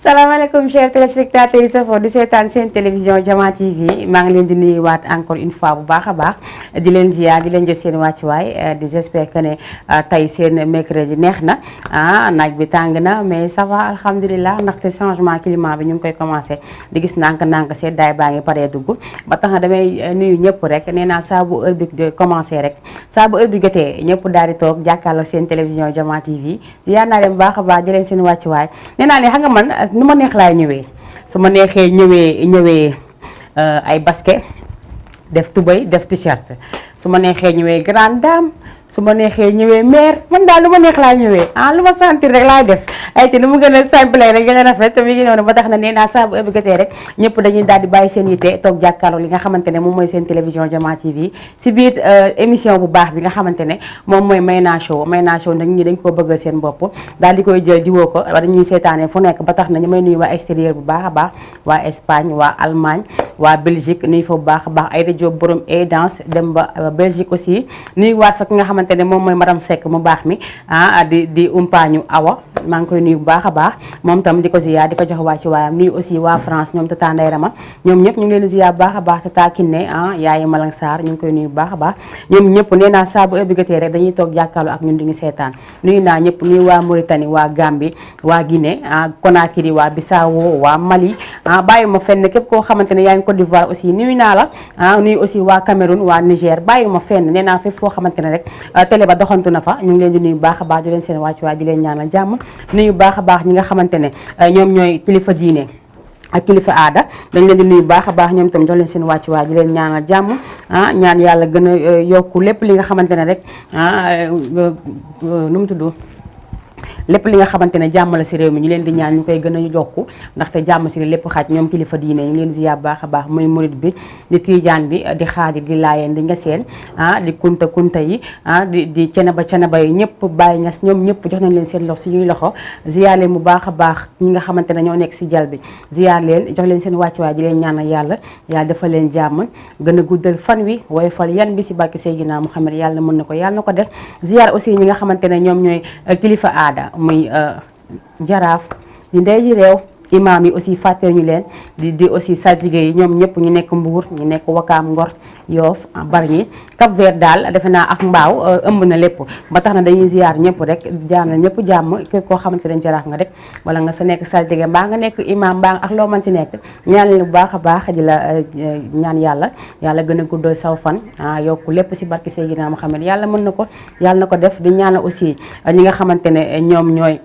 salaamaaleykum chers téléspectateurs yi safoo di seetaan seen télévision Jama TV maa ngi leen di nuyuwaat encore une fois bu baax a baax di leen ziar di leen jox seen wàccuwaay di j'espère que ne tey seen mercredi neex na naaj bi tàng na mais ça va alhamdulilah ndaxte changement climat bi ñu ngi koy commencé di gis nànk-nànk seddaay baa ngi paree dugg ba tax na damay nuyu ñëpp rek nee naa saa bu heure bi commencé rek saa bu heure bi jotee ñëpp daal di toog jàkkaarloo seen télévision Jama TV ziar naa leen bu baax a baax di leen seen wàccuwaay nee naa ne xam nga man nu ma neex laay ñëwee su ma neexee ñëwee ay basket def tubéy def t-shirt su ma neexee ñëwee grande dame su ma neexee ñëwee mère man daal lu ma neex laa ñëwee lu ma sentir rek laay def ay ci nu mu gën a simple rek gën a rafet mi ngi noonu ba tax na nee naa saa bu ëbbgatee rek ñëpp dañuy daal di bàyyi seen yitte toog jàkkaarloo li nga xamante ne moom mooy seen télévision Jama TV si biir émission bu baax bi nga xamante ne moom mooy Mayna Show nag ñi dañ koo bëggal seen bopp daal di koy jël diwoo ko wala dañuy seetaanee fu nekk ba tax na ñu may nuyu waa extérieur bu baax a baax waa Espagne waa Allemagne waa Belgique nuyu fa bu baax a baax Aïda Diop borom Aidance dem ba Belgique aussi nuyu waat fa ki nga xamante ne moom mooy madame Seck mu baax mi di umpaañu Awa maa ngi koy nuyu bu baax a baax moom tam di ko ziyaar di ko jox waa ci waayam nuyu aussi waa France ñoom Tata Ndeye Rama ñoom ñëpp ñu ngi leen di ziyaar bu baax a baax Tata Kiné yaayi Malang Sarr ñu ngi koy nuyu bu baax a baax ñoom ñëpp nee naa saa bu ëbbgatee rek dañuy toog jàkkaarloo ak ñun di ngi seetaan nuyu naa ñëpp nuyu waa Mauritanie waa Gambie waa Guinée Conakry waa Bissau waa Mali bàyyi ma fenn képp koo xamante ne yaa ngi Côte d'Ivoire aussi nuyu naa la nuyu aussi waa Cameroun waa Niger bàyyi ma fenn nee naa fépp foo xamante ne rek télé ba doxantu na fa ñu ngi leen di nuyu baax a baax di leen seen wàccuwaay di leen ñaanal jàmm nuyu baax a baax ñi nga xamante ne ñoom ñooy kilifa diine ak kilifa aada dañ leen di nuyu baax a baax ñoom itam jox leen seen wàccuwaay di leen ñaanal jàmm ñaan yàlla gën a yokku lépp li nga xamante ne rek nu mu tudd lépp li nga xamante ne jàmm la si réew mi ñu leen di ñaan ñu koy gën a jokku ndaxte jàmm si lépp xaj ñoom kilifa diine ñu leen ziyaar baax a baax muy murid bi di tijaan bi di xaadir di laayeen di nga seen di kunta yi di ceneba yi ñëpp bàyyi ñas ñoom ñëpp jox nañ leen seen loxo suñuy loxo ziyaar leen bu baax a baax ñi nga xamante ne ñoo nekk si jal bi ziyaar leen jox leen seen wàccuwaay di leen ñaanal yàlla defal leen jàmm gën a guddal fan wi waaye fal yan bi si barke Seydina Muhammad yàlla mën na ko yàlla na ko def ziyaar aussi ñi nga xamante ne ñoom ñooy kilifa aada muy jaraaf di ndey ji réew imaam yi aussi fàtte ñu leen di aussi saltige yi ñoom ñëpp ñu nekk Mbuur ñu nekk Wakaam Ngor Yoof Bargny Cap Vert daal defe naa ak Mbaaw ëmb na lépp ba tax na dañuy ziyaar ñëpp rek jaam ñëpp jàmm képp koo xamante ne jaraaf nga rek wala nga sa nekk saltige mbaa nga nekk imaam mbaa ak loo mën ci nekk ñaan leen bu baax a baax di la ñaan yàlla gën a guddal saw fan yokku lépp si barki Seydina Muhammad yàlla mën na ko yàlla na ko def di ñaanal aussi ñi nga xamante ne ñoom ñooy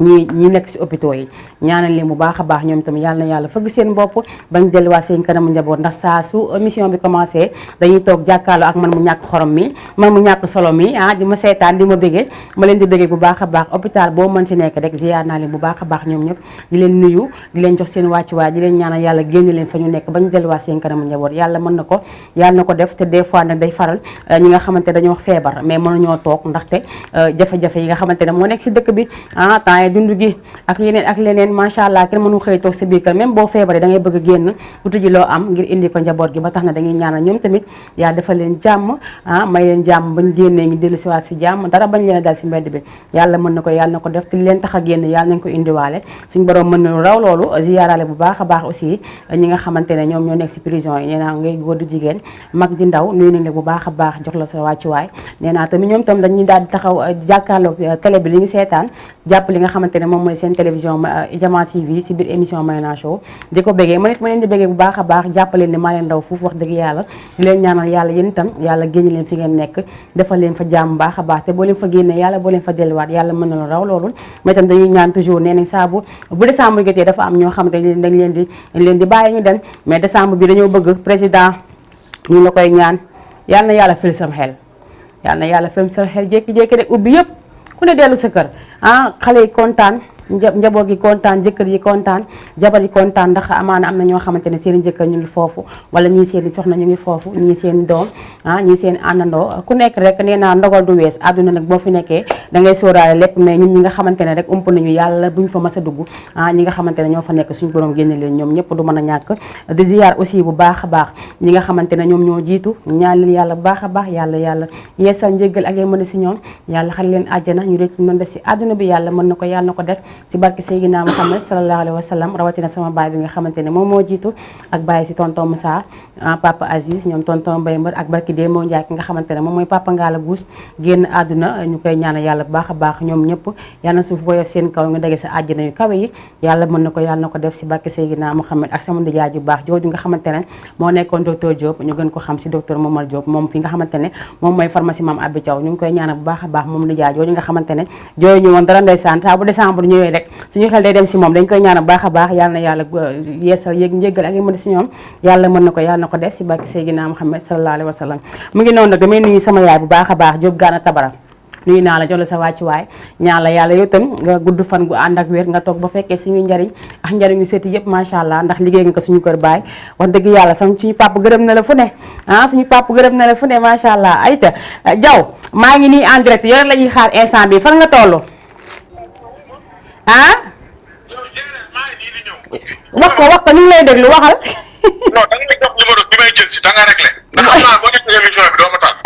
ñi nekk si hôpitaux yi ñaanal leen bu baax a baax ñoom tamit yàlla na yàlla fëgg seen bopp bañ delluwaat seen kanamu njaboot ndax saa su émission bi commencé dañuy toog jàkkaarloo ak man mu ñàkk xorom mi man mu ñàkk solo mi di ma seetaan di ma bëggee ma leen di bëggee bu baax a baax hôpital boo mën si nekk rek ziyaar naa leen bu baax a baax ñoom ñëpp di leen nuyu di leen jox seen wàccuwaay di leen ñaanal yàlla génne leen fa ñu nekk bañ delluwaat seen kanamu njaboot yàlla mën na ko yàlla na ko def te des fois nag day faral ñi nga xamante dañoo feebar mais mënuñoo toog ndaxte jafe-jafe yi nga xamante ne moo nekk si dëkk bi temps yi dund gi ak yeneen ak leneen macha allah kenn mënu xëy toog sa biir kër même boo feebaree da ngay bëgg a génn utu ji loo am ngir indi ko njaboot gi ba tax na dañuy ñaanal ñoom tamit yaa defal leen jàmm may leen jàmm bañ génnee ñu dellu siwaat si jàmm dara bañ leen dal si mbedd bi yàlla mën na ko yàlla na ko def te leen tax a génn yàlla nañ ko indiwaale suñ borom mën na lu raw loolu ziyaarale bu baax a baax aussi ñi nga xamante ne ñoom ñoo nekk si prison yi nee naa ngay góor du jigéen mag di ndaw nuyu nañ la bu baax a baax jox la sa wàccuwaay nee naa tamit ñoom tam dañuy daal di taxaw jàkkaarloog télé bi li ngi seetaan jàpp li nga xamante ne moom mooy seen télévision Jama TV si biir émission Mayna Show di ko béggee ma nit ma leen di béggee bu baax a baax jàppaleen ni maa leen ndaw foofu wax dëgg yàlla di leen ñaanal yàlla yéen itam yàlla génn leen fi ngeen nekk defal leen fa jàmm baax a baax te boo leen fa génnee yàlla boo leen fa delluwaat yàlla mën na lu raw loolu mais itam dañuy ñaan toujours nee nañ saa bu décembre jotee dafa am ñoo xamante ne dañ leen di bàyyi ñu dem mais décembre bi dañoo bëgg président ñu la koy ñaan yàlla na yàlla fil sam xel yàlla na yàlla fil sam xel jékki-jékki rek ubbi yëpp ku ne dellu sa kër xale yi kontaan njaboot gi kontaan jëkkër yi kontaan jabar yi kontaan ndax amaana am na ñoo xamante ne seen jëkkër ñu ngi foofu wala ñii seen soxna ñu ngi foofu ñii seen doom ñii seen àndandoo ku nekk rek nee naa ndogal du wees àdduna nag boo fi nekkee da ngay sóoraale lépp mais ñun ñi nga xamante ne rek ump nañu yàlla buñ fa mas a dugg ñi nga xamante ne ñoo fa nekk suñu borom génne leen ñoom ñëpp du mën a ñàkk di ziyaar aussi bu baax a baax ñi nga xamante ne ñoom ñoo jiitu ñaan leen yàlla bu baax a baax yàlla yeesal njéggal ak mën a si ñoom yàlla xal leen àjjana ñu rek noonu def si àdduna bi yàlla mën na ko yàlla na ko def ci barke Seydina Muhammad sallallahu alayhi wa sallam rawatina sama baay bi nga xamante ne moom moo jiitu ak baay si tonton Moussa papa Aziz ñoom tonton Mbaye Mbër ak barki dee moo njaay ki nga xamante ne moom mooy papa Ngala Guus génn àdduna ñu koy ñaanal yàlla bu baax a baax ñoom ñëpp yàlla na suuf woyof seen kaw nga dege sa àjjana yu kawe yi yàlla mën na ko yàlla na ko def si barke Seydina Muhammad ak sama ndijaay ju baax jooju nga xamante ne moo nekkoon docteur Diop ñu gën ko xam si docteur Momar Diop moom fi nga xamante ne moom mooy pharmacie Mame Abdou Thiaw ñu ngi koy ñaanal bu baax a baax moom ndijaay jooju nga xamante ne jooyu ñu woon dara ndeysaan saa bu décembre ñëwee rek suñu xel day dem si moom dañ koy ñaanal baax a baax yàlla na yàlla yeesal yéeg njéggal ak mën si ñoom yàlla mën na ko yàlla na ko def si barke Seydina Muhammad sallallahu alayhi wa sallam mu ngi noonu nag damay nuyu sama yaay bu baax a baax Diop Gana Tabara nuyu naa la jox la sa wàccuwaay ñaan la yàlla yow tam nga gudd fan gu ànd ak wér nga toog ba fekkee suñuy njariñ ak njariñu seeti yëpp macha allah ndax liggéey nga ko suñu kër baay wax dëgg yàlla suñu papa gërëm na la fu ne suñu papa gërëm na la fu ne macha allah ayta Diaw maa ngi nii en direct yow la ñuy xaar instant bi fan nga toll wax ko ñu ngi lay déglu waxal. non da nga may jox numéro bi may jël si da nga réglé. ndax xam naa boo defee émission bi doo ma tànn.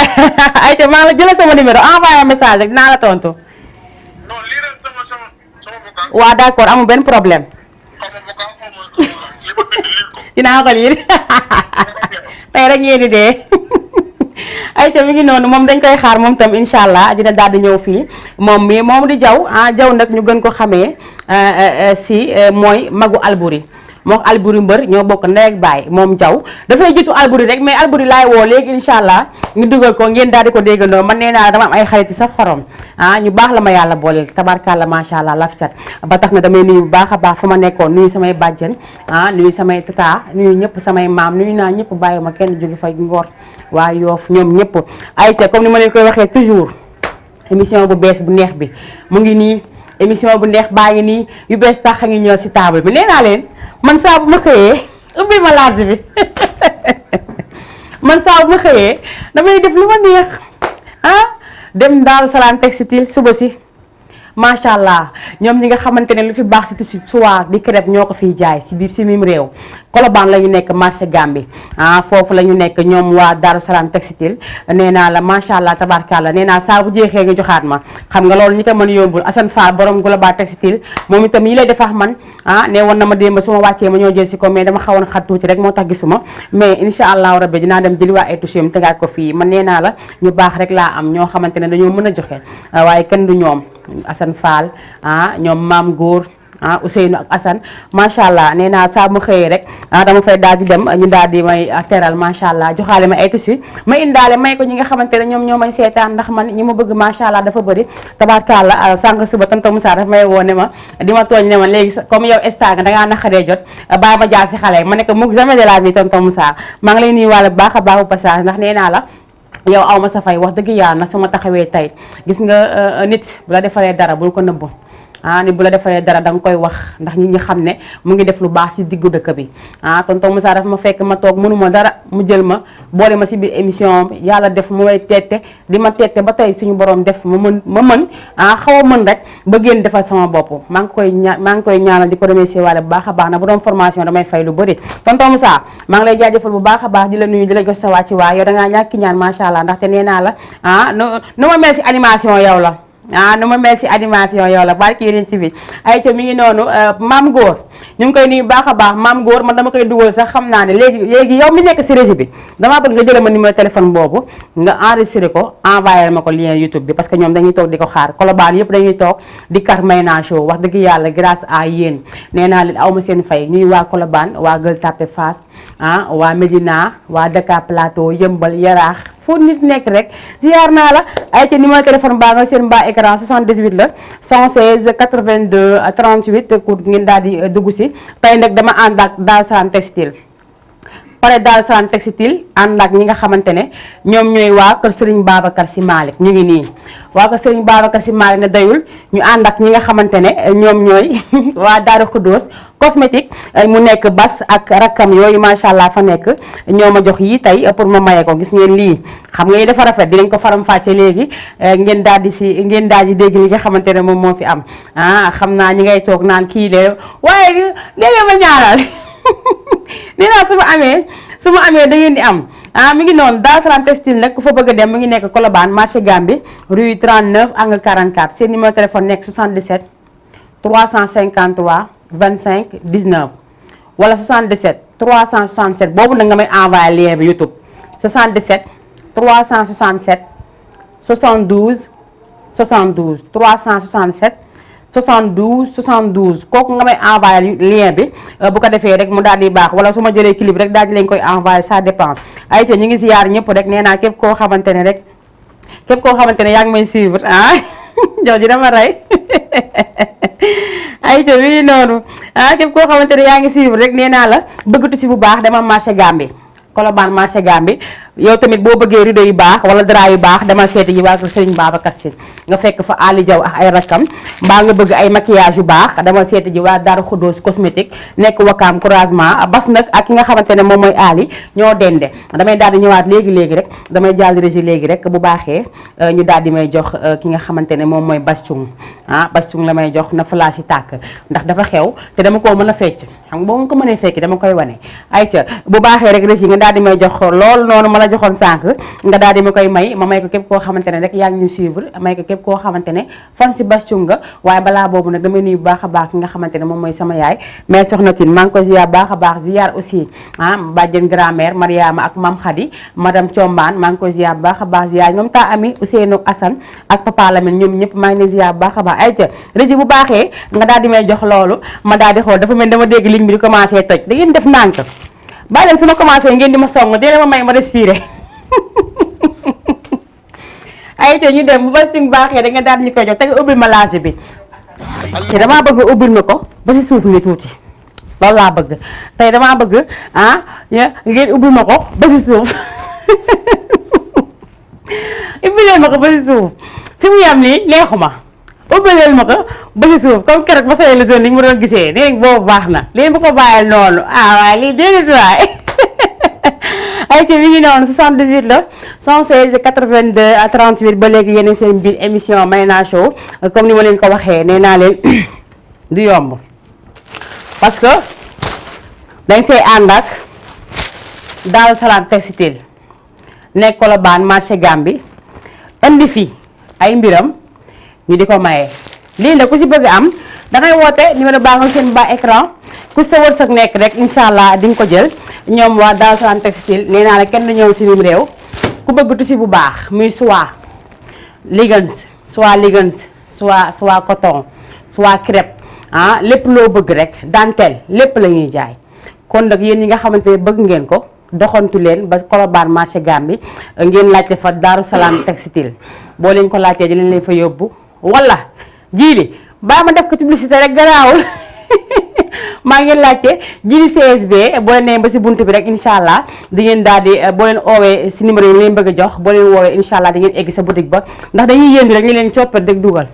ayca maa la jëlee sama numéro envoyé message rek dinaa la tontu. non lii rek sama vocal. waaw d'accord amul benn problème. xaw ma vocal xaw ma li ma bind lire ko. dinaa ko lire tey rek ngeen di dee. ayca mi ngi noonu moom dañ koy xaar moom tam incha allah dina daal di ñëw fii moom di Diaw Diaw nag ñu gën ko xamee si mooy magu Alboury moo Alboury mbër ñoo bokk ndey ak baay moom Diaw dafay jiitu Alboury rek mais Alboury laay woo léegi incha allah ñu dugal ko ngeen daal di ko déggandoo man nee naa dama am ay xarit yi saf xorom ñu baax la ma yàlla booleel tabarkàlla macha allah laf cat ba tax na damay nuyu bu baax a baax fu ma nekkoon nuyu samay bàjjen nuyu samay tata nuyu ñëpp samay maam nuyu naa ñëpp bàyyi ma kenn jóge fa Ngor waa Yoof ñoom ñëpp ayca comme ni ma leen koy waxee toujours émission bu bees bu neex bi mu ngi nii émission bu neex baa ngi nii yu bees tax a ngi ñëw si table bi nee naa leen man saa bu ma xëyee ubbi ma laaj bi man saa bu ma xëyee damay def lu ma neex dem Daaru Salaam textile suba si macha allah ñoom ñi nga xamante ne lu fi baax si tissu soie di crêpe ñoo ko fiy jaay si biir si mim réew Colobane la ñu nekk marché Gambie foofu la ñu nekk ñoom waa Daaru Salaam textile nee naa la macha allah tabarkalla nee naa saa bu jeexee nga joxaat ma xam nga loolu ñi ko mën yombul Assane Fall borom Global textile moom itam yi lay defax man nee woon na ma démb su ma wàccee ma ñoo jël si ko mais dama xawoon xat tuuti rek moo tax gisuma mais incha allahu rabbi dinaa dem jëli waa ay touché tegaat ko fii man nee naa la ñu baax rek laa am ñoo xamante ne dañoo mën a joxe waaye kenn du ñoom Assane Fall ñoom maam góor Ousseynou ak Assane macha allah nee naa saa mu xëyee rek dama fay daal di dem ñu daal di may teral macha allah joxaale ma ay tissu ma indaale may ko ñi nga xamante ne ñoom ñoo may seetaan ndax man ñi ma bëgg macha allah dafa bëri tabaarkalla sànq suba tonton Moussa daf may woo ne ma di ma tooñ ne ma léegi comme yow star nga dangaa naqaree jot bàyyi ma jaar si xale ma ne ko mu jamais de la vie tonton Moussa maa ngi lay nuyuwaale bu baax a baaxu passage ndax nee naa la yow aw ma sa fay wax dëgg yàlla na su ma taxawee tey gis nga nit bu la defalee dara bul ko nëbbu ni bu la defalee dara da nga koy wax ndax nit ñi xam ne mu ngi def lu baax ci diggu dëkk bi tonton Moussa dafa ma fekk ma toog mënuma dara mu jël ma boole ma ci biir émission yàlla def mu may teete di ma teete ba tey suñu borom def ma mën xaw a mën rek ba génn defal sama bopp maa ngi koy ñaanal di ko remercier waale bu baax a baax na bu doon formation damay fay lu bëri tonton Moussa maa ngi lay jaajëfal bu baax a baax di la nuyu di la jox sa wàcc waay yow da ngaa ñàkki ñaan macha allah ndaxte nee naa la nu ma mel ci animation yow la nu ma mel ci animation yow la barki yeneen ci bi ay ca mi ngi noonu maam góor ñu ngi koy nuyu baax a baax maam góor man dama koy dugal sax xam naa ne léegi yow mi nekk ci régie bi damaa bëgg nga jëlee ma numéro téléphone boobu nga enregistré ko envoyé ma ko lien YouTube bi parce que ñoom dañuy toog di ko xaar Colobane yëpp dañuy toog di kar Mayna Show wax dëgg yàlla grâce à yéen nee naa leen aw ma seen fay ñuy waa Colobane waa Gueule Tapée Fass waa Médina waa Dakar Plateau Yëmbal Yaraax fu nit nekk rek ziar naa la ay ca numéro téléphone baa nga seen baa écran 78 la 116 82 38 pour ngeen daal di dugg si tey nag dama ànd ak Daaru Salaam Textile pare Daaru Salaam Textile ànd ak ñi nga xamante ne ñoom ñooy waa kër Serigne Babacar Sy Malick ñu ngi nii waa kër Serigne Babacar Sy Malick ne dayul ñu ànd ak ñi nga xamante ne ñoom ñooy waa Daaru Khoudoss cosmétique mu nekk bas ak rakkam yooyu macha allah fa nekk ñoo ma jox yi tey pour ma maye ko gis ngeen lii xam nga yi dafa rafet dinañ ko faram fàcce léegi ngeen daal di dégg li nga xamante ne moom moo fi am xam naa ñi ngay toog naan kii lee waaye léeg-léeg ma ñaanal nee naa su ma amee da ngeen di am mi ngi noonu Daaru Salaam Textile nag ku fa bëgg a dem mi ngi nekk Colobane marché Gambie rue 39 angle 44 seen numéro téléphone nekk 77 353 25 19 wala 77 367 boobu nag nga may envoyé lien bi YouTube 77 367 72 72 367 72 72 kooku nga may envoyé lien bi bu ko defee rek mu daal di baax wala su ma jëlee clip rek daal di leen koy envoyé ça dépend ay te ñu ngi ziyaar ñëpp rek nee naa képp koo xamante ne rek yaa ngi may suivre jooju dama rey ay ca mi ngi noonu képp koo xamante ne yaa ngi suivre rek nee naa la bëggatu si bu baax dama marché Gambie Colobane marché Gambie yow tamit boo bëggee rideau yu baax wala drap yu baax dama seeti yi waa kër Serigne Babacar Sy nga fekk fa Ali Diaw ak ay rakkam mbaa nga bëgg ay maquillage yu baax dama seeti ji waa Daaru Khoudoss cosmétique nekk Wakaam couragement bas nag ak ki nga xamante ne moom mooy Ali ñoo dende damay daal di ñëwaat léegi rek damay jàll régie léegi rek bu baaxee ñu daal di may jox ki nga xamante ne moom mooy Bastung Bastung la may jox na flash yi tàkk ndax dafa xew te dama koo mën a fecc xam nga boo ma ko mënee fekki dama koy wane ayca bu baaxee rek régie nga daal di may jox lool noonu ma la joxoon sànq nga daal di ma koy may ko képp koo xamante ne rek yaa ngi ñu suivre may ko képp koo xamante ne fan si Bastung nga waaye balaa boobu nag damay nuyu bu baax a baax ki nga xamante ne moom mooy sama yaay mais soxna Tine maa ngi ko ziar baax a baax ziar aussi bàjjen grand-mère Mariama ak Mam Khady madame Thiombane maa ngi ko ziar baax a baax ziar ñoom taa ami Ousseynou Assane ak papa Lamine ñoom ñëpp maa ngi leen ziar baax a baax ayca régie bu baaxee nga daal di may jox loolu ma daal di xool dafa mel dama dégg ligne bi di commencé toj da ngeen def nànk bàyyi leen su ma commencé ngeen di ma song dee ma may ma respirer ayca ñu dem bu Bastung baaxee da nga daal ñu koy jox te nga ubbil ma laaj bi te damaa bëgg ubbil ma ko ba si suuf ni tuuti loolu laa bëgg tey damaa bëgg ngeen ubbil ma ko ba si suuf ubbileen ma ko ba si suuf fi mu yam nii neexuma ubbileel ma ko ba si suuf comme keroog ba sa émission ni mu doon gisee nee boobu baax na léegi ma ko bàyyil noonu waaye lii dégg si waay ay ci mi ngi noonu 78 la 116 82 38 ba léegi yéen seen biir émission Mayna Show comme ni ma leen ko waxee nee naa leen du yomb parce que dañ see ànd ak Daaru Salaam Textile nekk Colobane marché Gambie indi fi ay mbiram ñu di ko maye lii nag ku si bëgg am dangay woote numéro baa nga seen bas écran ku sa wërsëg nekk rek incha allah di nga ko jël ñoom waa Daaru Salaam Textile nee naa la kenn du ñëw si nim réew ku bëgg tusi bu baax muy soit leggings soit coton soit crêpe lépp loo bëgg rek dentelle lépp la ñuy jaay kon nag yéen ñi nga xamante ne bëgg ngeen ko doxantu leen ba Colobane marché Gambie ngeen laajte fa Daaru Salaam Textile boo leen ko laajtee di leen fa yóbbu wala jiili baa ma def ko publicité rek garaawul maa ngeen laajte jiili CSB boo leen nee ba si buntu bi rek incha allah di ngeen daal di boo leen oowee si numéro yi leen bëgg a jox boo leen woowee incha allah di ngeen egg sa boutique ba ndax dañuy yëndi rek ñu leen coppet rek dugal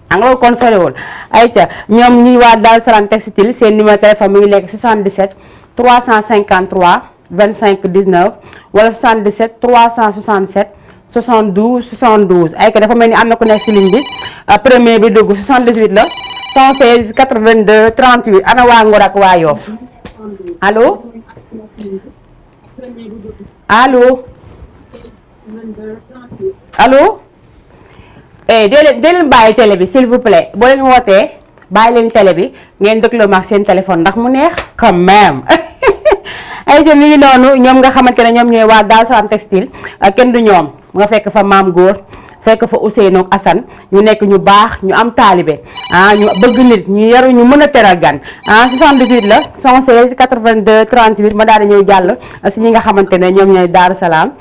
nga loolu kon soriwul ayca ñoom ñuy waa Daaru Salaam textile seen numéro téléphone mi ngi nekk 77 353 25 19 wala 77 367 72 72 ay ka dafa mel ni am na ku nekk si ligne bi premier bi dugg 78 la 116 82 38 ana waa Ngor ak waa Yoff allo allo allo dee leen bàyyi télé bi s'il vous plaît boo leen wootee bàyyi leen télé bi ngeen dëgloo ma ak seen téléphone ndax mu neex quand même ay jeunes yi noonu ñoom nga xamante ne ñoom ñooy waa Daaru Salaam textile kenn du ñoom nga fekk fa maam góor fekk fa Ousseynou ak Assane ñu nekk ñu baax ñu am taalibe ñu bëgg nit ñu yaru ñu mën a teral gan 78 la 116 82 38 ma daal di ñuy jàll si ñi nga xamante ne ñoom ñooy Daaru Salaam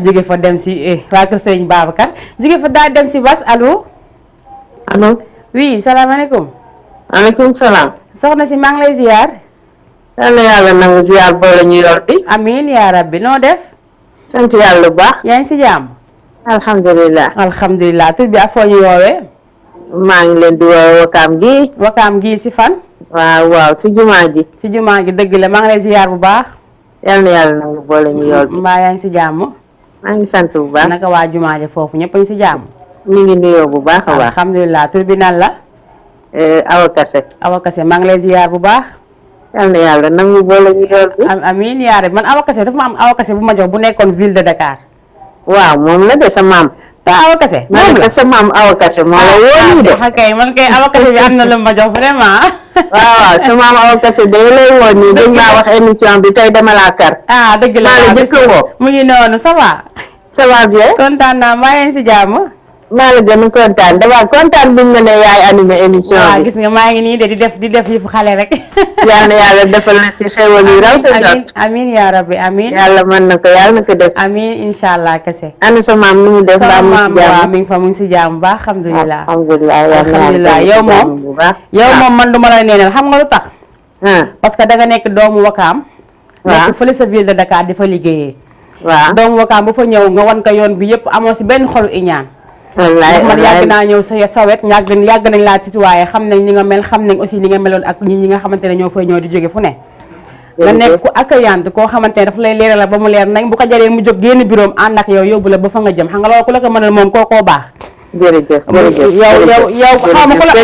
jóge fa dem si waa kër Sëriñ Babacar jóge fa daal dem si Bas allo. allo. oui salaamaaleykum. maaleykum salaam. soxna si maa ngi lay ziar. yal na yàlla nangu ziar boole ñu yor bi. amiin yaa rabbi noo def. sant yàlla bu baax. yaa ngi si jàmm. alhamdulilah. alhamdulilah tur bi ak foo ñu woowee. maa ngi leen di woowee Wakaam gi. Wakaam gi si fan. waaw si jumaa ji. si jumaa ji dëgg la maa ngi lay ziar bu baax. yal na yàlla nangu boole ñu yor bi. mbaa yaa ngi si jàmm. maa ngi sant bu baax. naka waa jumaa ji foofu ñëpp a ngi si jàmm. ñu ngi nuyoo bu baax a baax. alhamdulilah tur bi nan la. Awa Kase. Awa Kase maa ngi lay ziar bu baax. yal na yàlla nangu boole ñu yor bi. amiin yaa rabbi man Awa Kase dafa ma am Awa Kase bu ma jox bu nekkoon ville de Dakar. waaw moom la de sa maam. te Awa Kase moom la sa maam Awa Kase moo la woo nii de. kay man kay Awa Kase bi am na lu ma jox vraiment. waaw sa maam Awa Kase de lay woo nii dañ laa wax émission bi tey dama laa kar. dëgg la maa la jëkk woo. mu ngi noonu ça va. ça va bien. kontaan naa maa ngi si jàmm. maa la gën a kontaan damaa kontaan buñ ma ne yaay animé émission bi. waaw gis nga maa ngi nii de di def yëfu xale rek. yal na yàlla defal na ci xéwal yu raw sa jot. amiin yaa rabbi amiin. yàlla mën na ko yàlla na ko def. amiin incha allah kese. ana sa maam nu mu def. sama maam si waaw jàmm mi ngi fa mu ngi si jàmm baax alhamdulilah. alhamdulilah alhamdulilah yow moom yow moom man du ma la neenal xam nga lu tax. parce que da nga nekk doomu Wakaam. waaw nekk fële sa ville de Dakar di fa liggéeyee. waaw doomu Wakaam bu fa ñëw nga wan ko yoon bi yëpp amoo si benn xolu iñaan. wallaay man yàgg naa ñëw sa wet yàgg nañ laa tutoyé xam nañ ni nga mel xam nañ aussi ni nga meloon ak ñi nga xamante ne ñoo fay ñëw di jóge fu ne. nga nekk ku accueillante koo xamante ne daf lay leeral la ba mu leer nañ bu ko jaree mu jóg génn bureau ànd ak yow yóbbu la ba fa nga jëm xam nga loolu ku la ko mënal moom kookoo baax. jërëjëf yow xaw ma ko la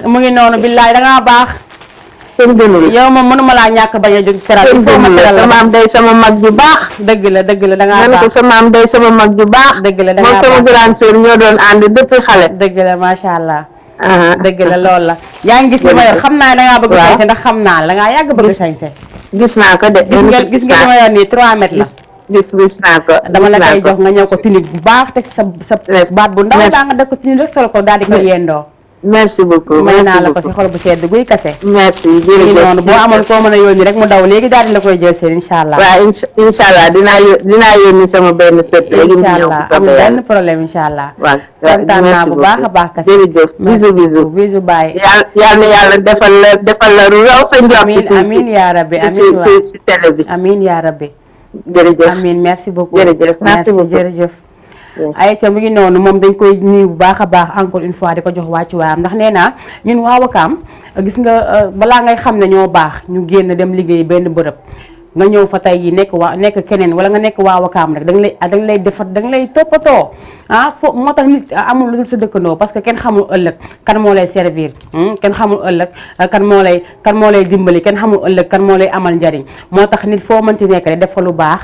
mu ngi noonu billaay dangaa baax. kenn gënu la yow moom mënuma laa ñàkk bañ a jóg teral il faut ma teral la sa maam day sama mag ju baax. dëgg la dangaa baax man ko sa maam day sama mag ju baax. dëgg la dangaa moom sama grande sœur ñoo doon ànd depuis xale. dëgg la macha allah. dëgg la loolu la. yaa ngi gis li ma yor xam naa dangaa bëgg sañse ndax xam naa la dangaa yàgg bëgg sañse. gis naa ko de. gis nga li ma yor nii 3 mètres la. gis naa ko. dama la koy jox nga ñëw ko tunique bu baax teg sa baat bu ndaw daa nga def ko tunique rek sol ko daal di ko yendoo. merci beaucoup may naa la ko si xol bu sedd guy kase. merci jërëjëf noonu boo amoon koo mën a yónni rek mu daw léegi daal di la koy jël seen incha allah. waaw incha allah dinaa yónni sama benn sët. léegi mu ñëw incha allah amul benn problème incha allah. waaw kontaan naa bu baax a baax kase. jërëjëf bisou bye. yal na yàlla defal la lu raw sa njort. amiin yaa rabbi amiin waay ci télé bi. amiin yaa rabbi. jërëjëf amiin merci beaucoup. jërëjëf merci beaucoup jërëjëf. ayca mu ngi noonu moom dañ koy nuyu bu baax a baax encore une fois di ko jox wàccu waayam ndax nee naa ñun waa Wakaam gis nga balaa ngay xam ne ñoo baax ñu génn dem liggéey benn bërëb nga ñëw fa tey yi nekk keneen wala nga nekk waa Wakaam rek dañ lay defar dañ lay toppatoo moo tax nit amul lu dul sa dëkkandoo parce que kenn xamul ëllëg kan moo lay servir kenn xamul ëllëg kan moo lay dimbali kenn xamul ëllëg kan moo lay amal njariñ moo tax nit foo mënti nekk rek def fa lu baax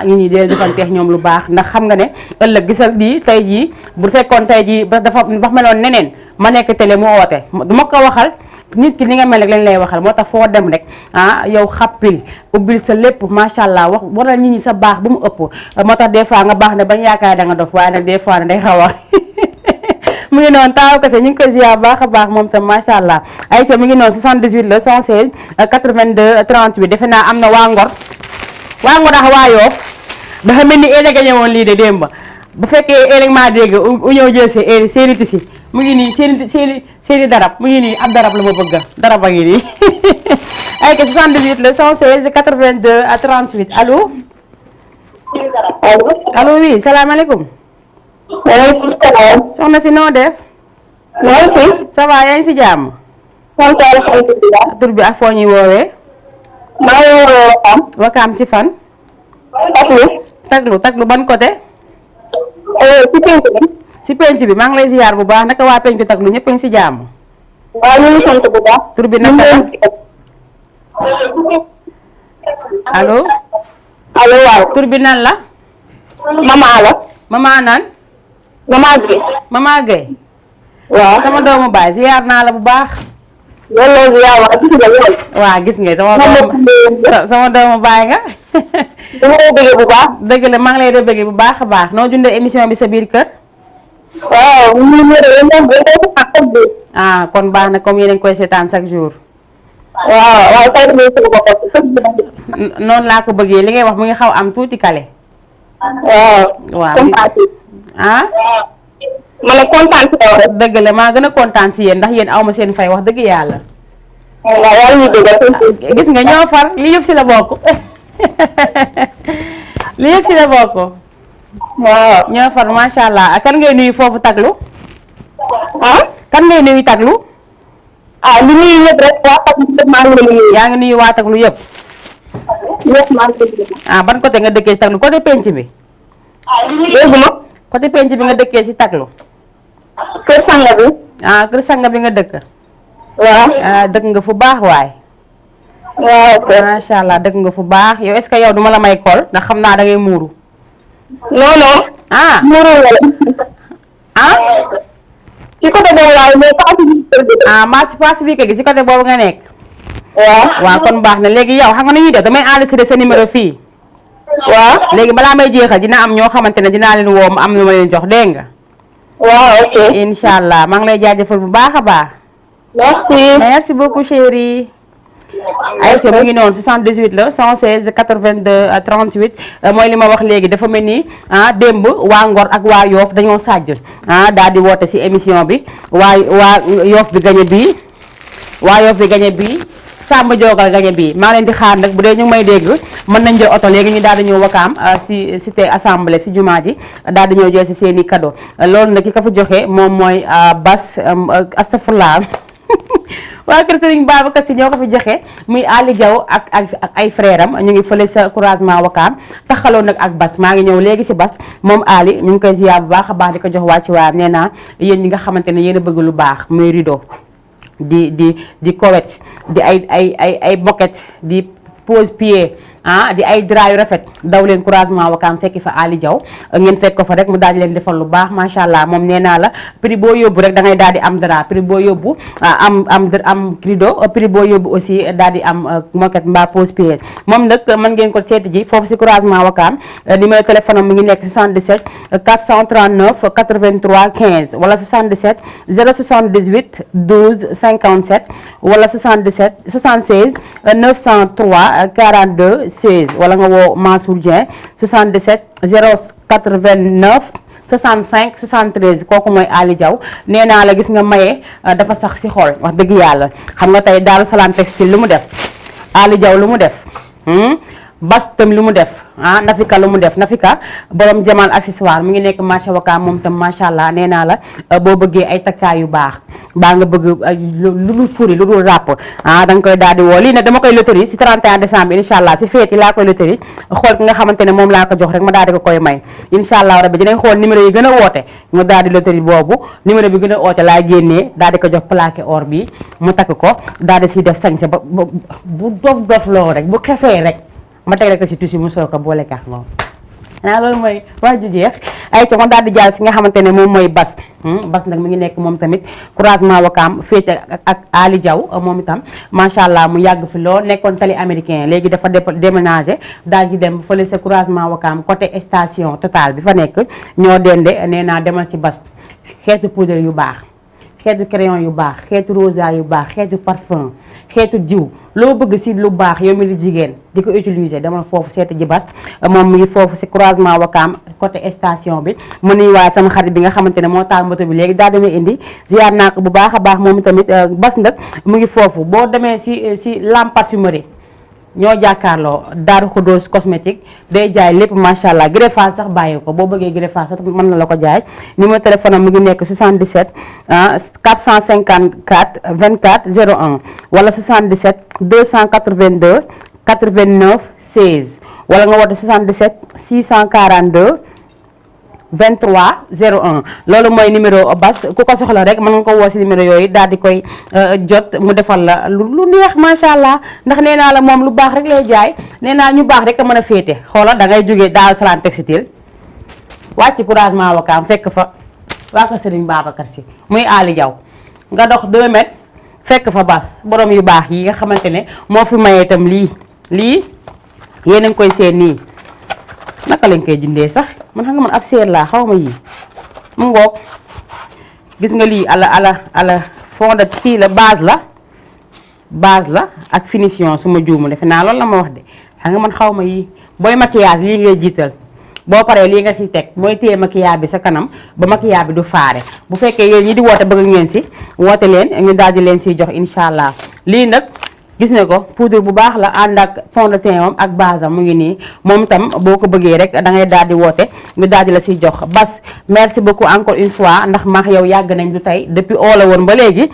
ñi ñi dee defanteex ñoom lu baax ndax xam nga ne ëllëg gisal di tey jii bu fekkoon tey jii dafa meloon neneen ma nekk télé mu woote du ma ko waxal nit ki ni nga mel rek lañ lay waxal moo tax foo dem rek yow xappil ubbil sa lépp macha allah waral nit ñi sa baax bu mu ëpp moo tax des fois nga baax ne bañ yaakaar da nga dof waaye nag des fois ne day xaw a mu ngi noonu taaw kese ñu ngi koy ziar baax a baax moom tam macha allah ayca mi ngi noonu 78 la 116 82 38 defe naa am na waa Ngor ak waa Yoff dafa mel ni éleg a ñëwoon lii de démb bu fekkee éleg maa dégg u ñëw jël seeni tisi mu ngi nii seeni darab mu ngi nii ab darab la ma bëgg darab a ngi nii ay ke 78 la 116 82 à 38 allo allo oui salaamaaleykum waaleykum salaam. soxna si noo def maa ngi fi. ça va yaa ngi si jàmm. sant alhamdulilah. tur bi ak foo ñuy woowee. maa ngi woowee Wakaam. Wakaam si fan. Taglu ban côté. ci penc bi. si penc bi maa ngi lay ziar bu baax naka waa penc Taglu ñëpp a ngi si jàmm. waaw ñu ngi sant bu baax. tur bi naka la. allo. allo waaw. tur bi nan la. Mama la. Mama nan. Mama Gueye. Mama Gueye. waaw. sama doomu baay ziar naa la bu baax. loolu yaa wax gis nga lool. waa gis nga sama doomu baay nga. dama lay bëggee bu baax. dëgg la maa ngi lay bëggee bu baax a baax noo dundee émission bi sa biir kër. waaw ñu ngi ah kon baax na comme yéen a ngi koy seetaan chaque jour. waaw waaw tey jii sama bopp noonu laa ko bëggee li ngay wax mu ngi xaw am tuuti kale. waaw ah. ma ne kontaan si yow rek. dëgg la maa gën a kontaan si yéen ndax yéen aw ma seen fay wax dëgg yàlla. waaw yaa ngi dégg. gis nga ñoo far li yëpp si la bokk. li yëpp si la bokk. waaw. ñoo far macha allah kan ngay nuyu foofu Taglu. ah. kan ngay nuyu Taglu. li nuyu ñëpp rek waa Taglu ñëpp maa ngi leen di nuyu. yaa ngi nuyu waa Taglu yëpp. ñëpp maa ngi leen di nuyu. ban côté nga dëkkee si Taglu côté penc bi. déggu ma. côté penc bi nga dëkkee si Taglu. kër sanga bi. kër sanga bi nga dëkk. waaw. dëkk nga fu baax waay. waaw ok. macha allah dëkk nga fu baax yow est-ce que yow duma la may kool ndax xam naa da ngay muuru. non non. muuru wala. ci côté boobu laay mais pacifique gi si côté boobu nga nekk. waaw kon baax na léegi yow xam nga nu ñuy def damay enregistré sa numéro fii. waaw. léegi balaa may jeexal dina am ñoo xamante ne dinaa leen woo mu am lu ma leen jox dégg nga. waaw ok. incha allah maa ngi lay jaajëfal bu baax a baax. merci beaucoup chérie. ayca mu ngi noonu 78 la 116 82 38 mooy li ma wax léegi dafa mel ni démb waa Ngor ak waa Yoff dañoo sàjj daal di woote si émission bi waa Yoff bi gañe bii waa Yoff bi gañe bii Samba Diogal gañe bii maa leen di xaar nag bu dee ñu ngi may dégg mën nañ jël oto léegi ñu daal di ñëw Wakaam si cité assemblée si jumaa ji daal di ñëw jël si seen i cadeau loolu nag ki ka fa joxe moom mooy Bas astafurlah waa kër Serigne Babacar Sy ñoo ko fi joxe muy Ali Diaw ak ay frère am ñu ngi fële sa croisement Wakaam taxaloo nag ak Bas maa ngi ñëw léegi si Bas moom Ali ñu ngi koy ziar bu baax a baax di ko jox wàcc waayam nee naa yéen ñi nga xamante ne yéen a bëgg lu baax muy rideau di cowette di ay moquette di pose pied di ay drap yu rafet daw leen croisement Wakaam fekki fa Ali Diaw ngeen fekk ko fa rek mu daal di leen defal lu baax macha allah moom nee naa la prix boo yóbbu rek da ngay daal di am drap prix boo yóbbu am rideau prix boo yóbbu aussi daal di am moquette mbaa pose pied moom nag mën ngeen ko seeti ji foofu si croisement Wakaam numéro téléphone am mi ngi nekk 77 439 83 15 wala 77 078 12 57 wala 77 76 903 42 16 wala nga woo Mansour Dieng 77 089 65 73 kooku mooy Ali Diaw nee naa la gis nga maye dafa sax si xol wax dëgg yàlla xam nga tey Daaru Salaam textile lu mu def Ali Diaw lu mu def Bas tam lu mu def Nafika lu mu def Nafika borom Jamal accessoire mu ngi nekk marché Wakaam moom tam macha allah nee naa la boo bëggee ay takkaay yu baax baa nga bëgg lu dul furi lu dul ràpp da nga koy daal di woo lii nag dama koy loterie si 31 décembre incha allah si feeti laa koy loterie xool ki nga xamante ne moom laa ko jox rek ma daal di ko koy may incha allah rabbi dinañ xool numéro yi gën a woote nga daal di loterie boobu numéro bi gën a woote laay génnee daal di ko jox plaqué or bi mu takk ko daal di siy def sañse ba bu dof loo rek bu xefee rek ma teg ko si tuuti mu soo ko boole kaax moom loolu mooy wax ju jeex ay ca ma daal di jàll si nga xamante ne moom mooy Bas Bas nag mi ngi nekk moom tamit croisement Wakaam féete ak Ali Diaw moom itam macha allah mu yàgg fi lool nekkoon tali américain léegi dafa déménagé daal di dem fële sa croisement Wakaam côté station Total bi fa nekk ñoo dende nee naa demal ci Bas xeetu poudre yu baax xeetu crayon yu baax xeetu rosa yu baax xeetu parfum xeetu jiw loo bëgg si lu baax yow mi di jigéen di ko utiliser dama foofu seeti ji Bas moom mi ngi foofu si croisement Wakaam côté station bi mu nuy waaye sama xarit bi nga xamante ne moo taal moto bi léegi daal dina indi ziar naa ko bu baax a baax moom tamit Bas nag mu ngi foofu boo demee si Lam parfumerie ñoo jàkkaarloo Daaru Xudoos cosmétique day jaay lépp macha allah greffage sax bàyyi ko boo bëggee greffage sax mën na la ko jaay numéro téléphone am mu ngi nekk 77 454 24 01 wala 77 282 89 16 wala nga woote 77 642 23 01 loolu mooy numéro Bas ku ko soxla rek mën nga ko woo si numéro yooyu daal di koy jot mu defal la lu neex macha allah ndax nee naa la moom lu baax rek lay jaay nee naa ñu baax rek a mën a féete xoola da ngay jógee Daaru Salaam textile wàcc couragement wakaam fekk fa waa ko Serigne Babacar Sy muy Ali Diaw nga dox 2 mètres fekk fa Bas borom yu baax yi nga xamante ne moo fi mayee itam lii yéen a ngi koy seen nii naka lañ koy jëndee sax man xam nga man ab seer laa xaw ma yii mu ngoog gis nga lii ala fond de kii la base la ak finition su ma juumu defe naa loolu la ma wax de xam nga man xaw ma yii booy maquillage lii ngay jiital boo paree lii nga ci teg mooy téye maquillage bi sa kanam ba maquillage bi du faare bu fekkee yéen ñi di woote bëgg ngeen si woote leen ñu daal di leen siy jox incha allah lii nag gis ne ko poudre bu baax la ànd ak fond de teint am ak base am mu ngi nii moom itam boo ko bëggee rek da ngay daal di woote ñu daal di la siy jox Bas merci beaucoup encore une fois ndax maax yow yàgg nañ du tey depuis oo la woon ba léegi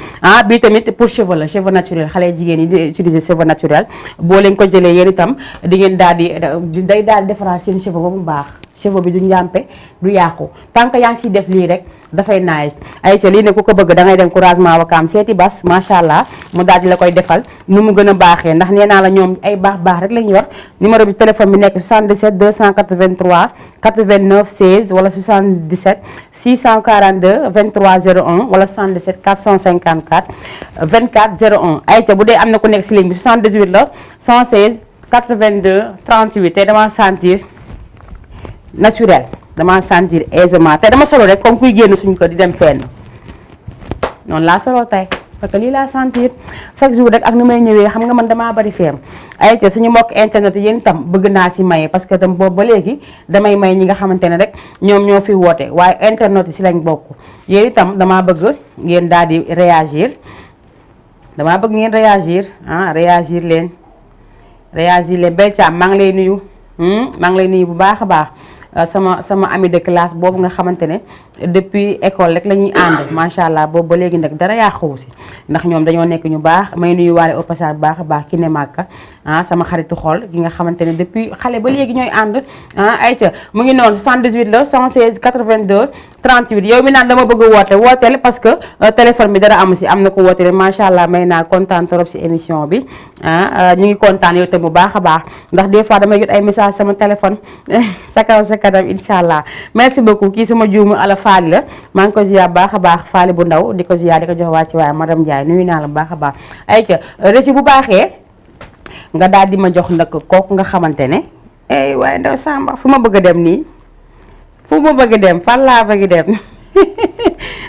bii tamit pour cheveux la cheveux naturel xale jigéen yi di utiliser cheveux naturel boo leen ko jëlee yéen itam di ngeen daal di day daal di defaraat seen cheveux ba mu baax cheveux bi du njàmpe du yàqu tant que yaa ngi siy def lii rek dafay nice ay ca lii ne ku ko bëgg da ngay dem couragement wakaam seeti Bas macha allah mu daal di la koy defal nu mu gën a baaxee ndax nee naa la ñoom ay baax rek lañ yor numéro bi téléphone bi nekk 77 283 89 16 wala 77 642 23 01 wala 77 454 24 01 ay ca bu dee am na ku nekk si ligne bi 78 la 116 82 38 tey dama sentir naturel dama sentir aisément te dama solo rek comme kuy génn suñu ko di dem fenn noonu laa solo tey parce que lii laa sentir chaque jour rek ak nu may ñëwee xam nga man damaa bari feem ay te suñu mbokk internet yéen itam bëgg naa si maye parce que tam boobu ba léegi damay may ñi nga xamante ne rek ñoom ñoo fi woote waaye internet yi si lañ bokk yéen itam damaa bëgg ngeen daal di réagir damaa bëgg ngeen réagir leen Bel Thiam maa ngi lay nuyu bu baax a baax sama ami de classe boobu nga xamante ne depuis école rek la ñuy ànd macha allah boobu ba léegi nag dara yàquwu si ndax ñoom dañoo nekk ñu baax may nuyu waale au passage bu baax a baax ki ne màkka sama xaritu xol ki nga xamante ne depuis xale ba léegi ñooy ànd ayca mu ngi noonu 78 la 116 82 38 yow mi naan dama bëgg woote wooteel parce que téléphone bi dara amu si am na ko woote rek macha allah may naa kontaan trop si émission bi ñu ngi kontaan yow tam bu baax a baax ndax des fois damay jot ay message sama téléphone sa kanam incha allah merci beaucoup kii suma juumu ala faali la maa ngi ko ziar baax a baax faali bu ndaw di ko ziar di ko jox waa ci waaye madame Ndiaye nuyu naa la bu baax a baax ayca rëcc bu baaxee nga daal di ma jox nag kooku nga xamante ne waaye ndaw Samba fu ma bëgg a dem nii fu ma bëgg a dem fan laa bëgg dem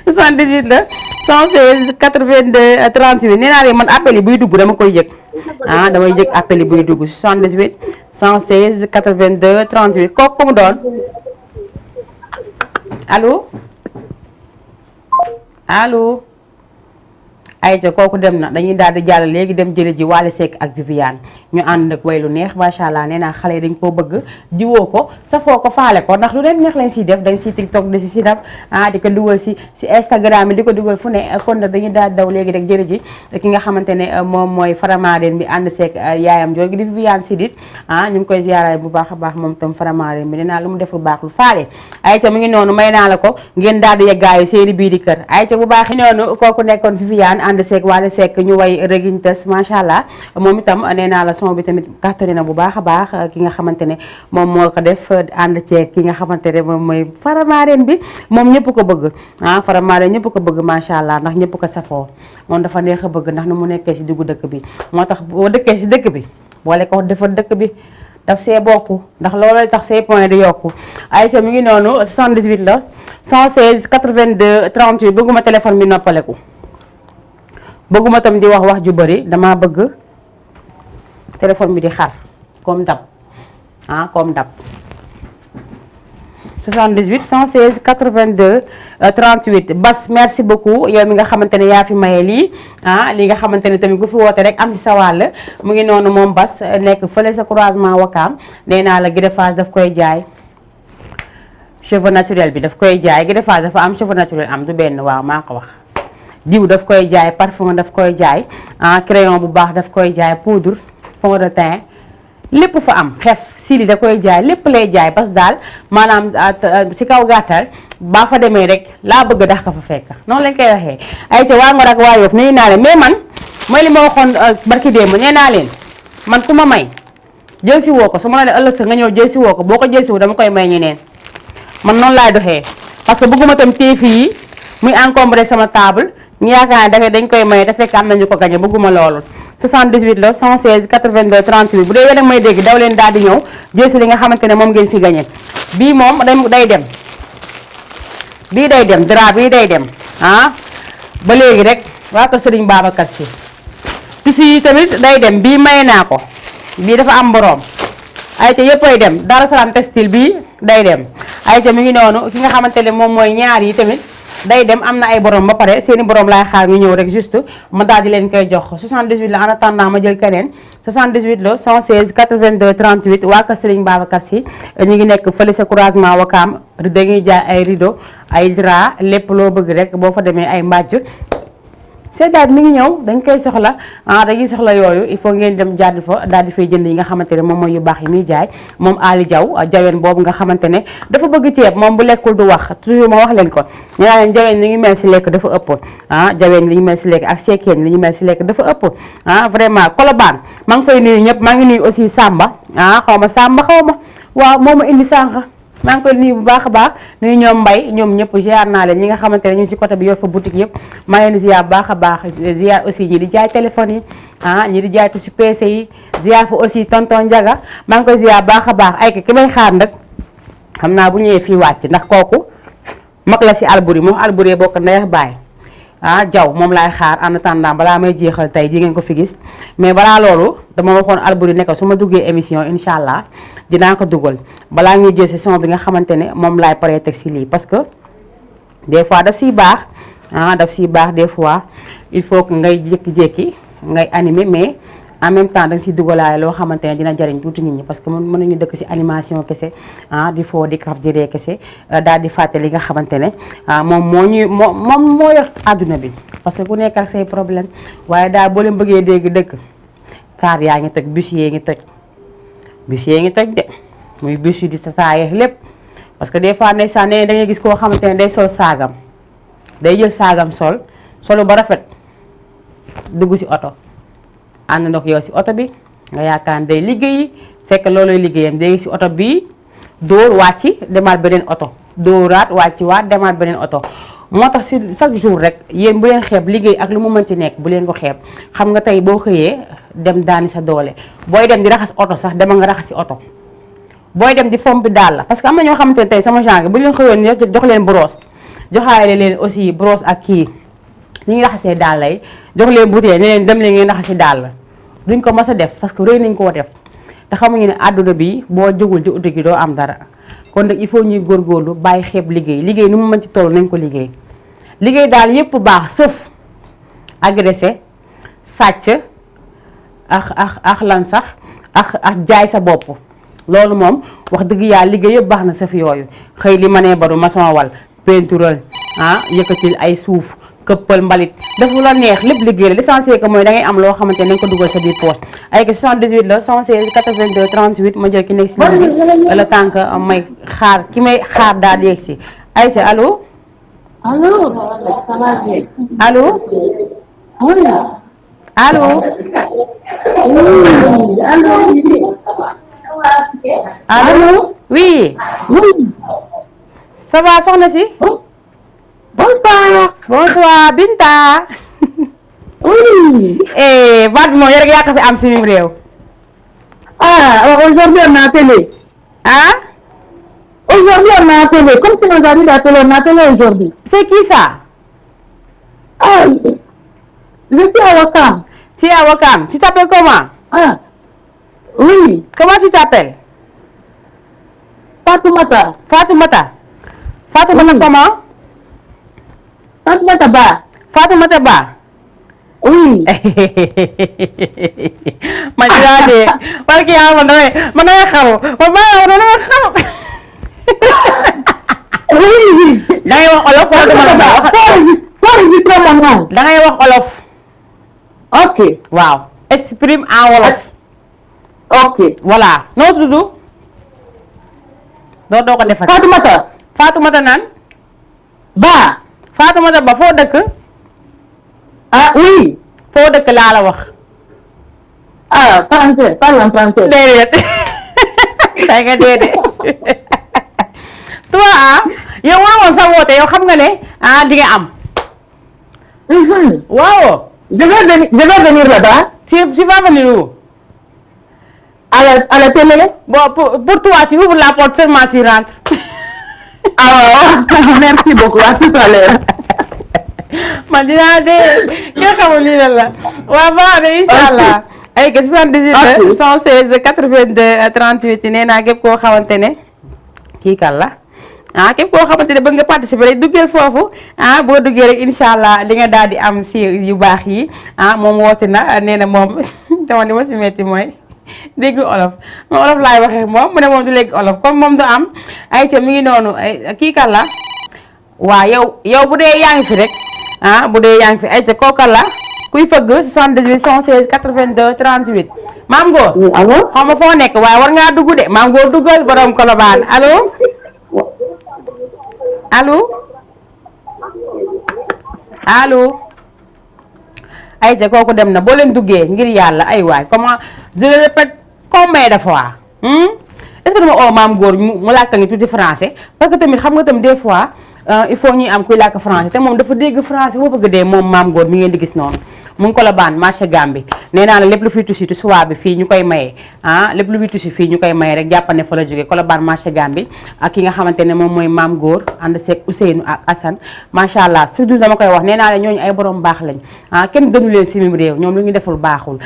78 la 116 82 38 nee naa leen man appel yi buy dugg dama koy yëg damay yëg appel yi buy dugg 78 116 82 38 kooku ku mu doon allo ayca kooku dem na dañuy daal di jàll léegi dem jële ji Wally Seck ak Viviane ñu ànd nag way lu neex macha allah nee naa xale yi dañ koo bëgg jiwoo ko safoo ko faale ko ndax lu leen neex lañ siy def dañ si TikTok di si Snap di ko dugal si Instagram yi di ko dugal fu ne kon nag dañuy daal daw léegi rek jële ji ki nga xamante ne moom mooy Faramareen bi ànd Seck yaayam jooju di Viviane Sidit ñu ngi koy ziaraay bu baax a baax moom tam Faramareen bi nee naa lu mu def lu baax lu faale ayca mu ngi noonu may naa la ko ngeen daal di yeggaayu seeni bii di kër ayca bu baax noonu kooku nekkoon Viviane ànd Seck Wally Seck ñu way Reguine Tess macha allah moom itam nee naa la son bi tamit cartonné na bu baax a baax ki nga xamante ne moom moo ko def ànd ceeg ki nga xamante ne moom mooy Faramareen bi moom ñëpp ko bëgg Faramareen ñëpp ko bëgg macha allah ndax ñëpp ko safoo moom dafa neex a bëgg ndax ni mu nekkee si diggu dëkk bi moo tax boo dëkkee si dëkk bi boole ko defar dëkk bi daf see bokk ndax looloo tax say point di yokku ayca mi ngi noonu 78 la 116 82 38 bëgguma téléphone bi noppaleku bëgguma tam di wax ju bari dama bëgg téléphone bi di xar comme dab comme dab 78 116 82 38 Bas merci beaucoup yow mi nga xamante ne yaa fi maye lii li nga xamante ne tamit ku fi woote rek am ci sa wàll mu ngi noonu moom Bas nekk fële sa croisement Wakaam nee naa la greffage daf koy jaay cheveux naturel bi daf koy jaay greffage dafa am cheveux naturel am du benn waaw maa ko wax diw daf koy jaay parfum daf koy jaay crayon bu baax daf koy jaay poudre fond de teint lépp fa am xef sili da koy jaay lépp lay jaay parce que daal maanaam si kaw gàttal baa fa demee rek laa bëgg dax ka fa fekk noonu lañ koy waxee ay ca waa Ngor ak waa Yoff nuyu naa leen mais man mooy li ma waxoon barki démb nee naa leen man ku ma may jël si woo ko su ma la ne ëllëg sa nga ñëw jël si woo ko boo ko jël si woo dama koy may ñeneen man noonu laay doxee parce que bëgguma tam téefi yi muy encombré sama table ñu yaakaar ne dañ koy may te fekk am nañu ko gañe bëgguma loolu 78 la 116 82 38 bu dee yéen a may dégg daw leen daal di ñëw jël si li nga xamante ne moom ngeen fi gañe bii moom day dem bii day dem drap bii day dem ba léegi rek waa ko Serigne Babacar Sy tissu yi tamit day dem bii maye naa ko bii dafa am boroom ay ca yëpp ay dem Darou Salam textile bii day dem ay ca mi ngi noonu ki nga xamante ne moom mooy ñaar yi tamit day dem am na ay borom ba pare seeni borom laay xaar ñu ñëw rek juste ma daal di leen koy jox 78 la en attendant ma jël keneen 78 la 116 82 38 waa kër Serigne Babacar Sy ñu ngi nekk fële sa croisement Wakaam dañuy jaay ay rideau ay drap lépp loo bëgg rek boo fa demee ay mbàjj seddaat mi ngi ñëw dañ koy soxla dañuy soxla yooyu il faut ngeen dem jàdd fa daal di fay jënd yi nga xamante ne moom mooy yu baax yi muy jaay moom Ali Diaw jaween boobu nga xamante ne dafa bëgg ceeb moom bu lekkul du wax toujours ma wax leen ko nee naa leen jaween li ñu mel si lekk dafa ëpp jaween li ñu mel si lekk ak seekeen li ñu mel si lekk dafa ëpp vraiment Colobane maa ngi fay nuyu ñëpp maa ngi nuyu aussi Samba xaw ma Samba xaw ma waaw moo ma indi sànq maa ngi koy nuyu bu baax a baax nuyu ñoom Mbay ñoom ñëpp ziar naa leen ñi nga xamante ne ñu si côté bi yor fa boutique yëpp maa ngi leen ziar bu baax a baax ziar aussi ñi di jaay téléphone yi ñi di jaay si PC yi ziar fa aussi tonton Ndiaga maa ngi koy ziar bu baax a baax ay ki may xaar nag xam naa bu ñëwee fii wàcc ndax kooku mag la si Albouri moom Albouri bokk ndeyax baay Diaw moom laay xaar en attendant balaa may jeexal tey di ngeen ko fi gis mais balaa loolu dama waxoon Albouri ne ko su ma duggee émission incha allah dinaa ko dugal balaa ñuy jël session bi nga xamante ne moom laay paree teg si lii parce que des fois daf siy baax daf siy baax des fois il faut que ngay jékki-jékki ngay animer mais en même temps da nga siy dugalaale loo xamante ne dina jariñ tuuti nit ñi parce que mën nañu dëkk si animation kese di foo di kaf di ree kese daal di fàtte li nga xamante ne moom moo yor àdduna bi parce que ku nekk ak say problème waaye daal boo leen bëggee dégg dëkk kaar yaa ngi toj bus yee ngi toj de muy bus yi di tataaye lépp parce que des fois ndeysaan nee da ngay gis koo xamante ne day sol saagam day jël saagam solu ba rafet dugg si oto ànd ndox yow si oto bi nga yaakaar ne day liggéeyi fekk looloy liggéeyam day si oto bi dóor wàcc demaat beneen oto dóoraat wàcc waat demaat beneen oto moo tax si chaque jour rek yéen bu leen xeeb liggéey ak lu mu mënti nekk bu leen ko xeeb xam nga tey boo xëyee dem daani sa doole booy dem di raxas oto sax demal nga raxas si oto booy dem di fompi daal la parce que am na ñoo xamante ne tey sama genre bu leen xëyoon jox leen brosse joxaale leen aussi brosse ak kii ni ñuy raxasee daal lay jox leen bouteille ne leen dem leen ngeen raxasi daal duñ ko mas a def parce que rëy nañ koo def te xamuñu ne àdduna bi boo jógul ci uti gi doo am dara kon nag il faut ñuy góorgóorlu bàyyi xeeb liggéey nu mu mën ci toll nañ ko liggéey daal yépp baax sauf agressé sàcc ak lan sax ak jaay sa bopp loolu moom wax dëgg yàlla liggéey yëpp baax na saf yooyu xëy li ma nee baru maçon wal peintural yëkkatil ay suuf këppal mbalit dafa la neex lépp liggéey la l'essentiel que mooy da ngay am loo xamante ne da nga ko dugal sa biir poche ay que 78 la 116 82 38 ma jël ki nekk si ligne bi le temps que may xaar ki may xaar daal di yegg si Aïcha allo allo oui ça va soxna si bonsoir Binta baat bi moom yow rek yaa ko fi am si mim réew aujourd'hui on a appelé aujourd'hui on a appelé comme tu nous as dit d'appeler on a appelé aujourd'hui c'est qui ça je suis à Wakam. Tu es à Wakam. Tu t'appelles comment? Oui. Comment tu t'appelles? Fatoumata. Fatoumata. Fatoumata comment? Fatoumata Ba. Fatoumata Ba. Oui. man dinaa dee parce que yaa man damay xaru man maa damay xaru. Oui. da ngay wax olof wala dama la wax. da ngay wax olof. Ok. waaw exprime en wolof. Ok. voilà noo tudd. doo ko defati. Fatoumata. Fatoumata nan. Ba. Fatoumata Ba foo dëkk. Ah oui. foo dëkk laa la wax. Ah français, parle en français. déedéet day nga déedéet. toi yow war woon sa woote yow xam nga ne di nga am. waaw. Je vais venir là-bas. tu vas venir où? À la télé. Bon, pour toi, tu ouvres la porte seulement tu rentres. Ah, merci beaucoup. À tout à l'heure. man dinaa dee kenn xamul lii la waaw baax na incha allah. ay que 78 116 82 38 nee naa képp koo xamante ne kii kan la képp koo xamante ne bëgg nga participer rek duggeel foofu boo duggee rek incha allah li nga daal di am si yu baax yi moom woote na nee na moom dama li ma si metti mooy dégg olof moom olof laay waxee moom mu ne moom du léegi olof comme moom du am ay ca mi ngi noonu kii kan la waa yow bu dee yaa ngi fi rek bu dee yaa ngi fi ay ca kooka la kuy fëgg 78 116 82 38 maam Ngor. Allo. xaw ma foo nekk waaye war ngaa dugg de maam Ngor duggal borom Colobane allo allo allo. ay ca kooku dem na boo leen duggee ngir yàlla ay waay comment je le répète combien de fois est-ce que dama oo maam Ngor mu làkk ngi tuuti français parce que tamit xam nga tam des fois. il faut ñuy am kuy làkk français te moom dafa dégg français boo bëgg dee moom maam Ngor mi ngeen di gis noonu mu ngi Colobane marché Gambie nee naa la lépp lu fiy tusi tusuwaa bi fii ñu koy maye lépp lu fiy tusi fii ñu koy maye rek jàppane fa la jógee Colobane marché Gambie ak ki nga xamante ne moom mooy maam Ngor ànd seeg Ousseynou ak Assane macha allah surtout dama koy wax nee naa la ñooñu ay borom baax lañ kenn gënu leen si mim réew ñoom lu ñu deful baaxul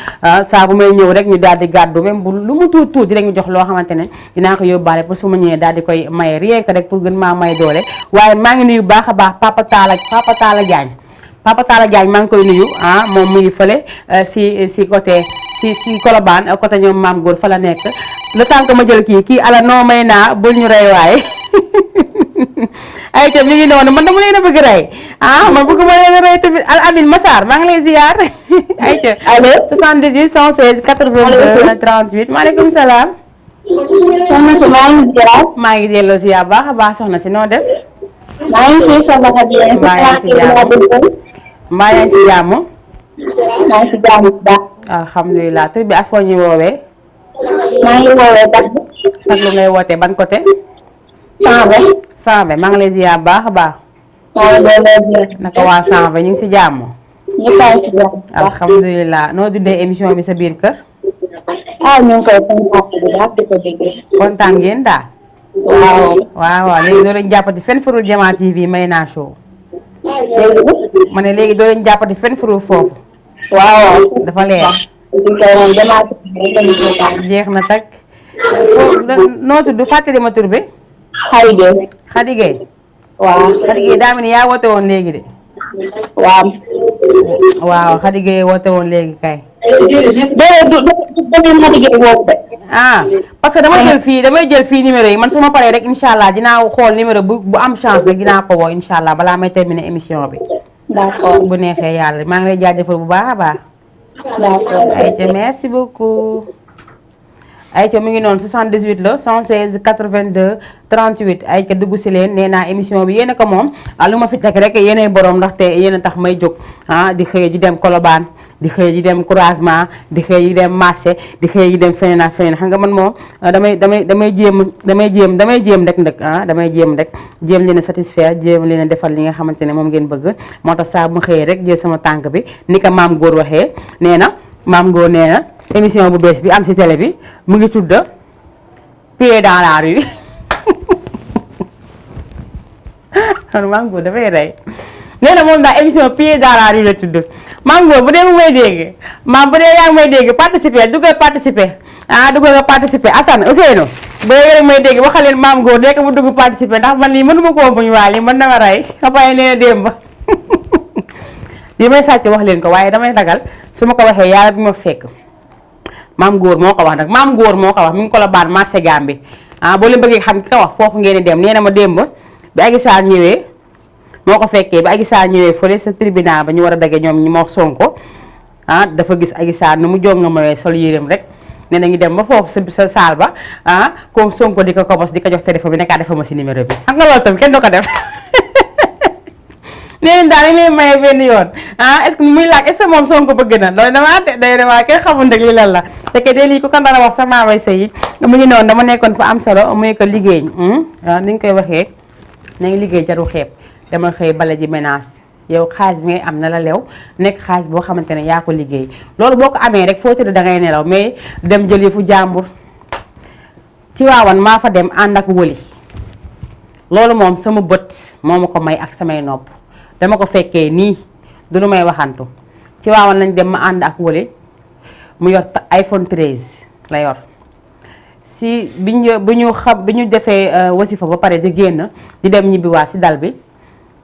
saa bu may ñëw rek ñu daal di gàddu même bu lu mu tuut tuut dinañu jox loo xamante ne dinaa ko yóbbaale pour su ma ñëwee daal di koy maye rien que rek pour gën maa may doole waaye maa ngi nuyu baax a baax Papa Talla Diagne Papa Talla Diagne maa ngi koy nuyu moom mu ngi fële si côté si Colobane côté ñoom maam Ngor fa la nekk le temps que ma jël kii ala noo may naa bul ñu rey waaye ay te mi ngi noonu man dama leen a bëgg rey man bëgg ma leen a rey tamit Al Amin Massar maa ngi lay ziar ay te 78 116 82 38 maaleykum salaam. soxna si maa ngi ziar. maa ngi delloo ziar baax a baax soxna si noo def. maa ngi si soxna Fatou. mbaa yaa ngi si jàmm mbaa yaa ngi si jàmm. maa ngi si jàmm bu baax. alhamdulilah tur bi ak foo ñu woowee. maa ngi woowee Taglu. Taglu ngay wootee ban côté. Sanbe. Sanbe maa ngi lay ziar baax a baax. maa ngi doon ziar. naka waa Sanbe ñu ngi si jàmm. ñëpp a ngi si jàmm. alhamdulilah noo dundee émission bi sa biir kër. ñu ngi koy kontaan bu baax di ko déggee. kontaan ngeen daal. waaw léegi doo leen jàppati fenn furul Jama TV Mayna Show. ma ne léegi doo leen jàppati fenn furul foofu. waaw. dafa leer. jeex na tag. noo tudd fàttali ma tur bi. Khady Gueye. Khady Gueye. waaw. Khady Gueye daa mel ni yaa woote woon léegi de. waaw Khady Gueye woote woon léegi kay. parce que damay jël fii numéro yi man su ma paree rek incha allah dinaa xool numéro bu am chance rek dinaa ko woo incha allah balaa may terminer émission bi. d'accord bu neexee yàlla maa ngi lay jaajëfal bu baax a baax. d'accord. ayca merci beaucoup. ayca mi ngi noonu 78 la 116 82 38 ayca dugg si leen nee naa émission bi yéen a ko moom lu ma fi teg rek yéenay borom ndaxte yéen a tax may jóg di xëy di dem Colobane di xëy di dem croisement di xëy di dem marché di xëy di dem feneen ak feneen xam nga man moom damay jéem rek nag damay jéem rek jéem leen a satisfaire jéem leen a defal li nga xamante ne moom ngeen bëgg moo tax saa mu xëyee rek jël sama tànk bi ni ko maam Góor waxee nee na maam Góor nee na émission bu bees bi am ci télé bi mu ngi tudd Pieds dans la rue maam Góor dafay rey nee na moom daal émission Pieds dans la rue la tudd maam Góor bu dee mu may dégg maam bu dee yaa ngi may dégg participer duggal participer duggal nga participer Assane Ousseynou ba léegi may dégg waxal leen maam góor nekk mu dugg participer ndax man lii mënuma koo muñ waa lii mën na ma rey xabaay nee na démb li may sàcc wax leen ko waaye damay ragal su ma ko waxee yàlla bi ma fekk maam góor moo ko wax nag maam góor moo ko wax mi ngi ko la baan marché Gambie boo leen bëggee xam ki ko wax foofu ngeen di dem nee na ma démb bi Adji Sarr ñëwee moo ko fekkee bi Adji Sarr ñëwee fële sa tribunal ba ñu war a dagge ñoom ñi moo Sonko dafa gis Adji Sarr nu mu jóg nga ma sol yéreem rek nee na ñu dem ba foofu sa saal ba comme Sonko di ko kobos di ko jox téléphone bi nekkaa defa ma si numéro bi xam nga loolu tamit kenn du ko def nee daal dañ leen maye benn yoon est-ce que muy laaj est-ce que moom Sonko bëgg na loolu damaa day damaa kenn xamul nag li lan la te que de lii ku ko dara wax sama way sa yi mu ngi noonu dama nekkoon fa am solo muy ko liggéey ni ñu koy waxee na ngi liggéey jaru xeeb dama xëy bala ji menace yow xaalis bi ngay am na la lew nekk xaalis boo xamante ne yaa ko liggéey loolu boo ko amee rek foo tëdd da ngay nelaw mais dem jël fu jàmbur ci waawan maa fa dem ànd ak wëli loolu moom sama bët moo ma ko may ak samay nopp dama ko fekkee nii du lu may waxantu ci waawan lañ dem ma ànd ak wëli mu yor iPhone 13 la yor si bi ñu defee wasifa ba pare di génn di dem ñibbiwaat si dal bi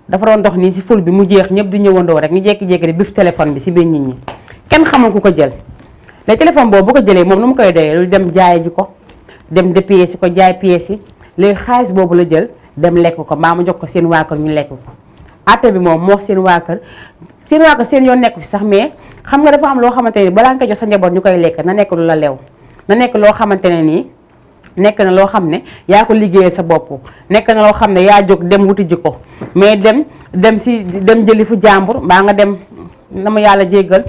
dafa doon dox nii si ful bi mu jeex ñëpp di ñëwandoo rek ñu jékki-jékki di bif téléphone bi si biir nit ñi kenn xamul ku ko jël léegi téléphone boobu bu ko jëlee moom nu mu koy doyee lu dem jaay ji ko dem dépier si ko jaay pièces yi léegi xaalis boobu la jël dem lekk ko mbaa mu jox ko seen waa kër ñu lekk ko atte bi moom moo seen waa kër seen yoon nekku si sax mais xam nga dafa am loo xamante ne balaa nga koy jox sa njaboot ñu koy lekk na nekk lu la lew na nekk loo xamante ne nii nekk na loo xam ne yaa ko liggéeyee sa bopp nekk na loo xam ne yaa jóg dem wuti ji ko mais dem jëli fu jàmbur mbaa nga dem na ma yàlla jéggal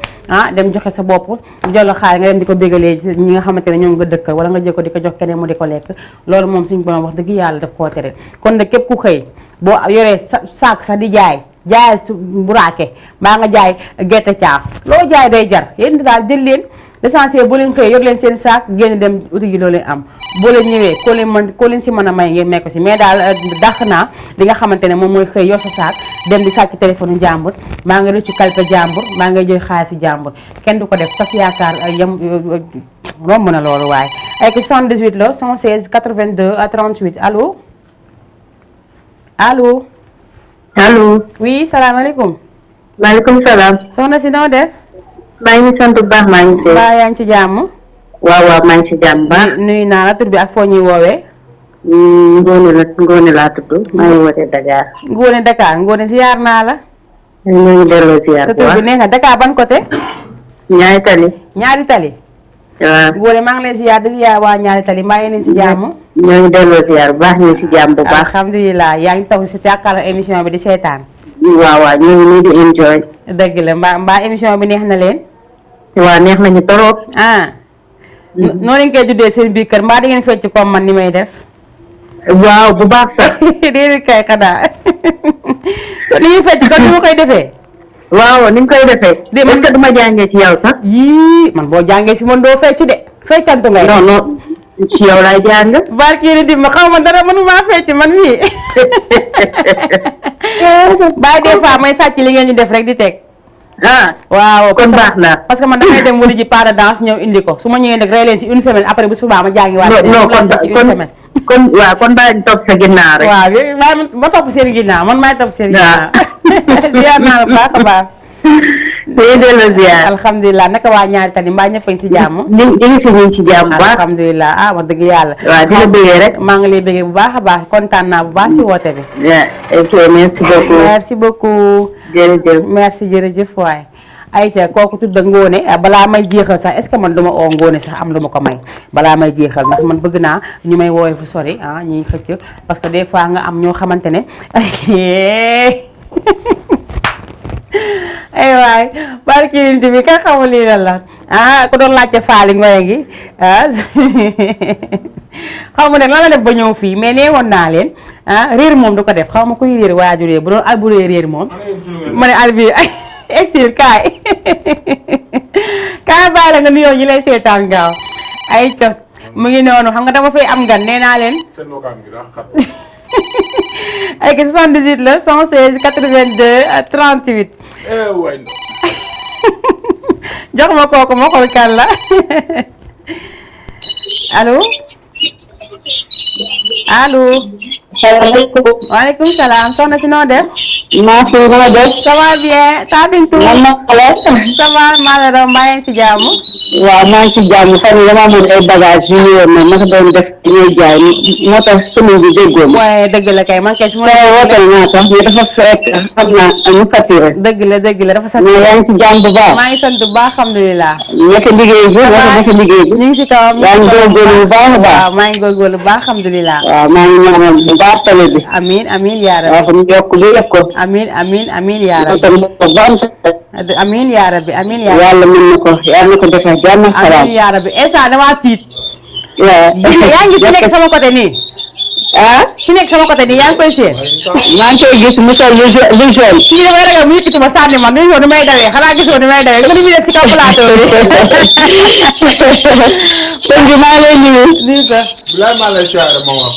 dem joxe sa bopp jël la xaalis nga dem di ko bégalee ñi nga xamante ne ñoom nga dëkkal wala nga jël ko di ko jox keneen mu di ko lekk loolu moom suñu borom wax dëgg yàlla daf koo tere kon nag képp ku xëy boo yoree saak sax di jaay su buraake mbaa nga jaay gerte caaf loo jaay day jar yéen daal jël leen l'essentiel boo leen xëyee yor leen seen saak génn dem uti gi loo leen am boo leen ñëwee koo leen si mën a may ngeen may ko si mais daal dàq naa li nga xamante ne moom mooy xëy yor sa saak dem di sàcc téléphone jàmbur maa nga rëccu kalpe jàmbur maa ngay jël xaalisu jàmbur kenn du ko def tas yaakaar yam romb na loolu waaye ay ki 78 la 116 82 38 allo allo allo. oui salaamaaleykum. maaleykum salaam. soxna si noo def. maa ngi sant bu baax maa ngi seet. yaa ngi ci jàmm. waaw maa ngi ci jàmm baax. nuyu naa la tur bi ak foo ñuy woowee. Ngoone laa tudd maa ngi wootee Dakar. Ngoone Dakar Ngoone ziar naa la. ñoo ngi delloo ziar sa tur bi neex na Dakar ban côté. ñaari tali. ñaari tali. waaw Ngoone maa ngi lay ziar di ziar waa ñaari tali mbaa yéen si jàmm. ñoo ngi delloo ziar bu baax ñu ngi si jàmm bu baax. alhamdulilah yaa ngi toog si jàkkaarloo émission bi di seetaan. waaw ñu ngi nii di enjoy. dëgg la mbaa émission bi neex na leen. waaw neex nañu torop. noo leen koy tuddee seen biir kër mbaa di ngeen fecc comme man ni may def. waaw bu baax sax. déedéet kay xanaa li ñuy fecc kon ni ma koy defee. waaw ni nga koy defee. est-ce que duma jàngee ci yow sax. yii man boo jàngee si man doo fecc de feccantu ngay. non ci yow laay jàng. barke yi di ma xaw ma dara mënuma fecc man mii. bàyyi des fois may sàcc li ngeen ñu def rek di teg. waaw kon baax na. parce que man damay dem wala ji pas de danse ñëw indi ko su ma ñëwee nag rey leen si une semaine après bu subaa ma jàngi waat. kon baa ñu topp sa ginnaaw rek. waaw yooyu waaye ma topp seen ginnaaw man maay topp seen ginnaaw. ziar naa la baax a baax. day delloo ziar. alhamdulilah naka waa ñaari tali mbaa ñëpp a ngi si jàmm. ñu ngi ci jàmm bu baax. alhamdulilah wax dëgg yàlla. waaw di la bëggee rek. maa ngi lay bëggee bu baax a baax kontaan naa bu baax si woote bi. ok merci beaucoup. merci beaucoup. jërëjëf merci jërëjëf waay. Aïcha kooku tudd Ngoone balaa may jeexal sax est-ce que man duma oo Ngoone sax am lu ma ko may balaa may jeexal ndax man bëgg naa ñu may woowee fu sori ñuy xëcc parce que des fois nga am ñoo xamante ne ay waay barki nit bi ka xamul lii la ku doon laajte faali ngoye gi xaw ma ne lan la def ba ñëw fii mais nee woon naa leen réer moom du ko def xaw ma kuy réer waaju réer bu doon alburee réer moom ma ne albi exil kaay bàyyi la nga nuyoo ñu lay seetaan gaaw ay co mu ngi noonu xam nga dama fay am gan nee naa leen ay 78 la 116 82 38 jox ma kooku ma xool kan la allo allo. salaamaaleykum. waaleykum salaam soxna si noo def. maa fi nga def. ça va bien taa Bintu. man ma xalaat. ça va maa la doon mbaa yaa ngi si jàmm. waaw maa ngi ci jàmm fan yii damaa amoon ay bagages yu ñëwoon nag ma ko doon def ñuy jaay moo tax semaine bi déggoo ma. waaye dëgg la kay man kay su ma. tey wooteel naa sax mais dafa fekk xam naa mu saturé. dëgg la dafa sant. mais yaa ngi ci jàmm bu baax. maa ngi sant bu baax alhamdulilah. naka liggéey bi naka liggéey bi. ñu ngi si kawam yaa ngi góorgóorlu bu baax a baax. waaw maa ngi góorgóorlu bu baax alhamdulilah. waaw maa ngi ñaanal bu baax télé bi. amiin yaa rabbi. waaw kon yokk lu yëpp ko. amiin yaa rabbi. ba am sa. amiin yaa rabbi amiin yaa rabbi. yàlla mën na ko yàlla na ko defee jàmm ak salaam. amiin yaa rabbi instant damaa tiit. waaw yaa ngi fi nekk sama côté nii. ah. ki nekk sama côté nii yaa ngi koy séen. maa ngi koy gis mu sol lu jaune. kii damay ragal mu yëkkati ma sànni ma nuyu ko ni may dawee xanaa gisoo ni may dawee nga ni muy def si kaw plateau bi. sëñ bi maa ngi lay nuyu. nuyu ko. bilaay maa lay siyaare maman.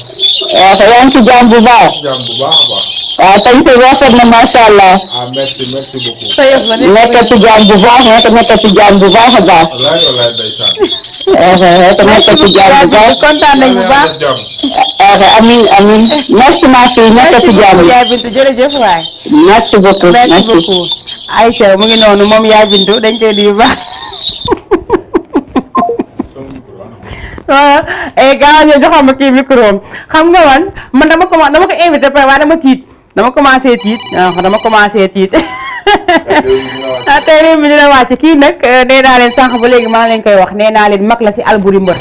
waaw te yaa ngi ci jàmm bu baax. jàmm bu baax a baax. waaw tey sa rafet na macha allah. ah merci beaucoup. sa yëf la nekk ci jàmm bu baax nekk ci jàmm bu baax a baax. walaay ndeysaan. nekk ci jàmm bu baax. kontaan nañ bu baax. amiin merci ma fille nekk ci jàmm. yaay Bintu jërëjëf waay. merci beaucoup merci beaucoup. Aïcha mu ngi noonu moom yaay Bintu dañ koy nuyu baax. gaaw ñoo joxoon ma kii micro xam nga man dama ko invité pare waaye dama commencé tiit tey réew mi dina wàcc kii nag nee naa leen sànq ba léegi maa ngi leen koy wax nee naa leen mag la si Alboury mbër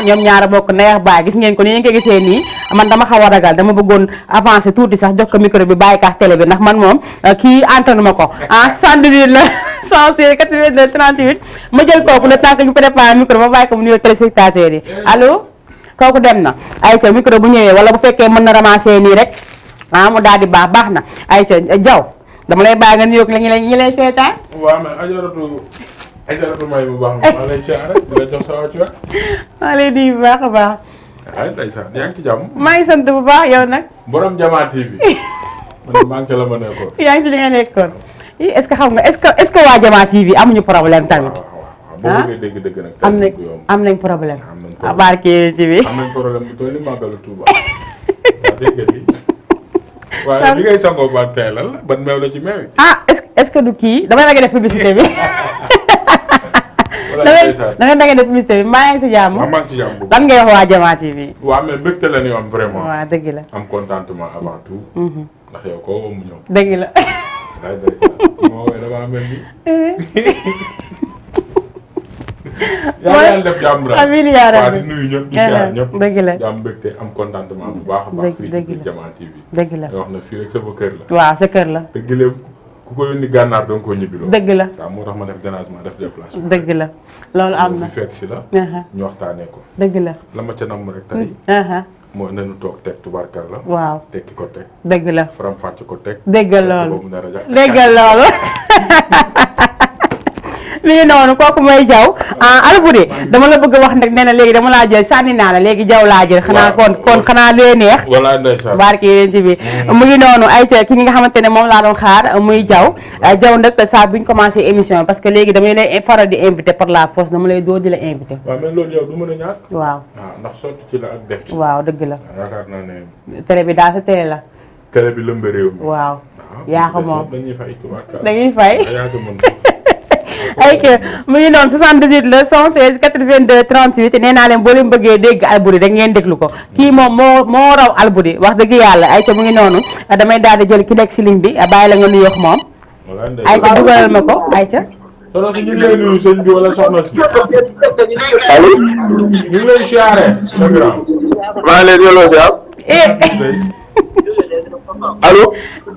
ñoom ñaara bokk neex baay gis ngeen ko ni ngeen ko gisee nii man dama xaw a ragal dama bëggoon avancer tuuti sax jox ko micro bi bàyyi kaas télé bi ndax man moom kii antanu ma ko 78 la 182 38 ma jël kooku le temps que ñu préparé micro ma bàyyi ko mu nuyoo téléspectateurs yi allo kooku dem na ayca micro bu ñëwee wala bu fekkee mën na ramasser nii rek mu daal di baax na ayca Diaw dama lay bàyyi nga nuyoog la ñu lay seetaan. waaw mais ajaratu may bu baax maa lay siyaare di la jox sa wàccuwaay. maa lay nuyu bu baax a baax. ay ndeysaan yaa ngi ci jàmm. maa ngi sant bu baax yow nag. borom Jama TV. man maa ngi ca la ma nekkoon. yaa ngi ci li nga nekkoon est-ce que xam nga est-ce que waa Jama TV amuñu problème tamit. boo bëggee dégg nag. am nañ problème. am nañ problème barke ci bi. am nañ problème bu toll ni Màggalu Tuuba. waa dégg nga lii. waaye li ngay sangoo ban tey lan la ban meew la ci meew yi. est-ce que du kii damay da nga def publicité bi. da nga def publicité bi maa ngi si jàmm. maa ngi ci jàmm bu lan ngay wax waa Jama TV. waaw mais mbégte la ñu am vraiment. waaw dëgg la. am contentement avant tout. ndax yow koo woo mu ñëw. dëgg la. day ndeysaan moo woowee damaa mel ni. yàlla def jàmm daal. amiin yaa rabbi di nuyu ñëpp di siyaar ñëpp. dëgg la di am mbégte am contentement bu baax a baax. fii ci biir Jama TV. dëgg la wax na fii rek sama kër la. waaw sa kër la. te gileem ku ko yónni gànnaar doo ko ñibbi loo. dëgg la waaw moo tax ma def dénagement def déplacement. dëgg la loolu am na fi fekk si la. ñu waxtaanee ko. dëgg la la ma ca nam rek tey. mooy nañu toog teg tubaarkal la. waaw tekki ko teg. dëgg la faram fàcc ko teg. dëgg loolu dëgg loolu. mi ngi noonu kooku mooy Diaw Alboury dama la bëgg a wax nag nee na léegi dama laa jël sànni naa la léegi Diaw laa jël. xanaa kon xanaa lee neex. walaay ndeysaan barke yéen ci bi mu ngi noonu ay ca ki nga xamante ne moom laa doon xaar muy Diaw nag saa buñ commencé émission parce que léegi damay lay faral di invité par la force dama lay doo di la invité. waaw mais loolu yow du mën a ñàkk. waaw ndax sotti ci la ak def ci. waaw dëgg la. yaakaar naa ne. télé bi daal sa télé la. télé bi lëmb réew mi. waaw yaa ko moom dañuy fay tubaarkal. dañuy fay. yaa ko mën ay mu ngi noonu 78 la 116 82 38 nee naa leen boo leen bëggee dégg Alboury da ngeen déglu ko kii moom moo raw Alboury wax dëgg yàlla ay ca mu ngi noonu damay daal di jël ki nekk si ligne bi bàyyi la nga nuyoo moom. ay ca dugalal ma ko ay ca. soxna si ñu ngi lay nuyu sëñ bi wala soxna si. allo. ñu ngi lay siyaare. maa ngi lay delloo siyaar. allo.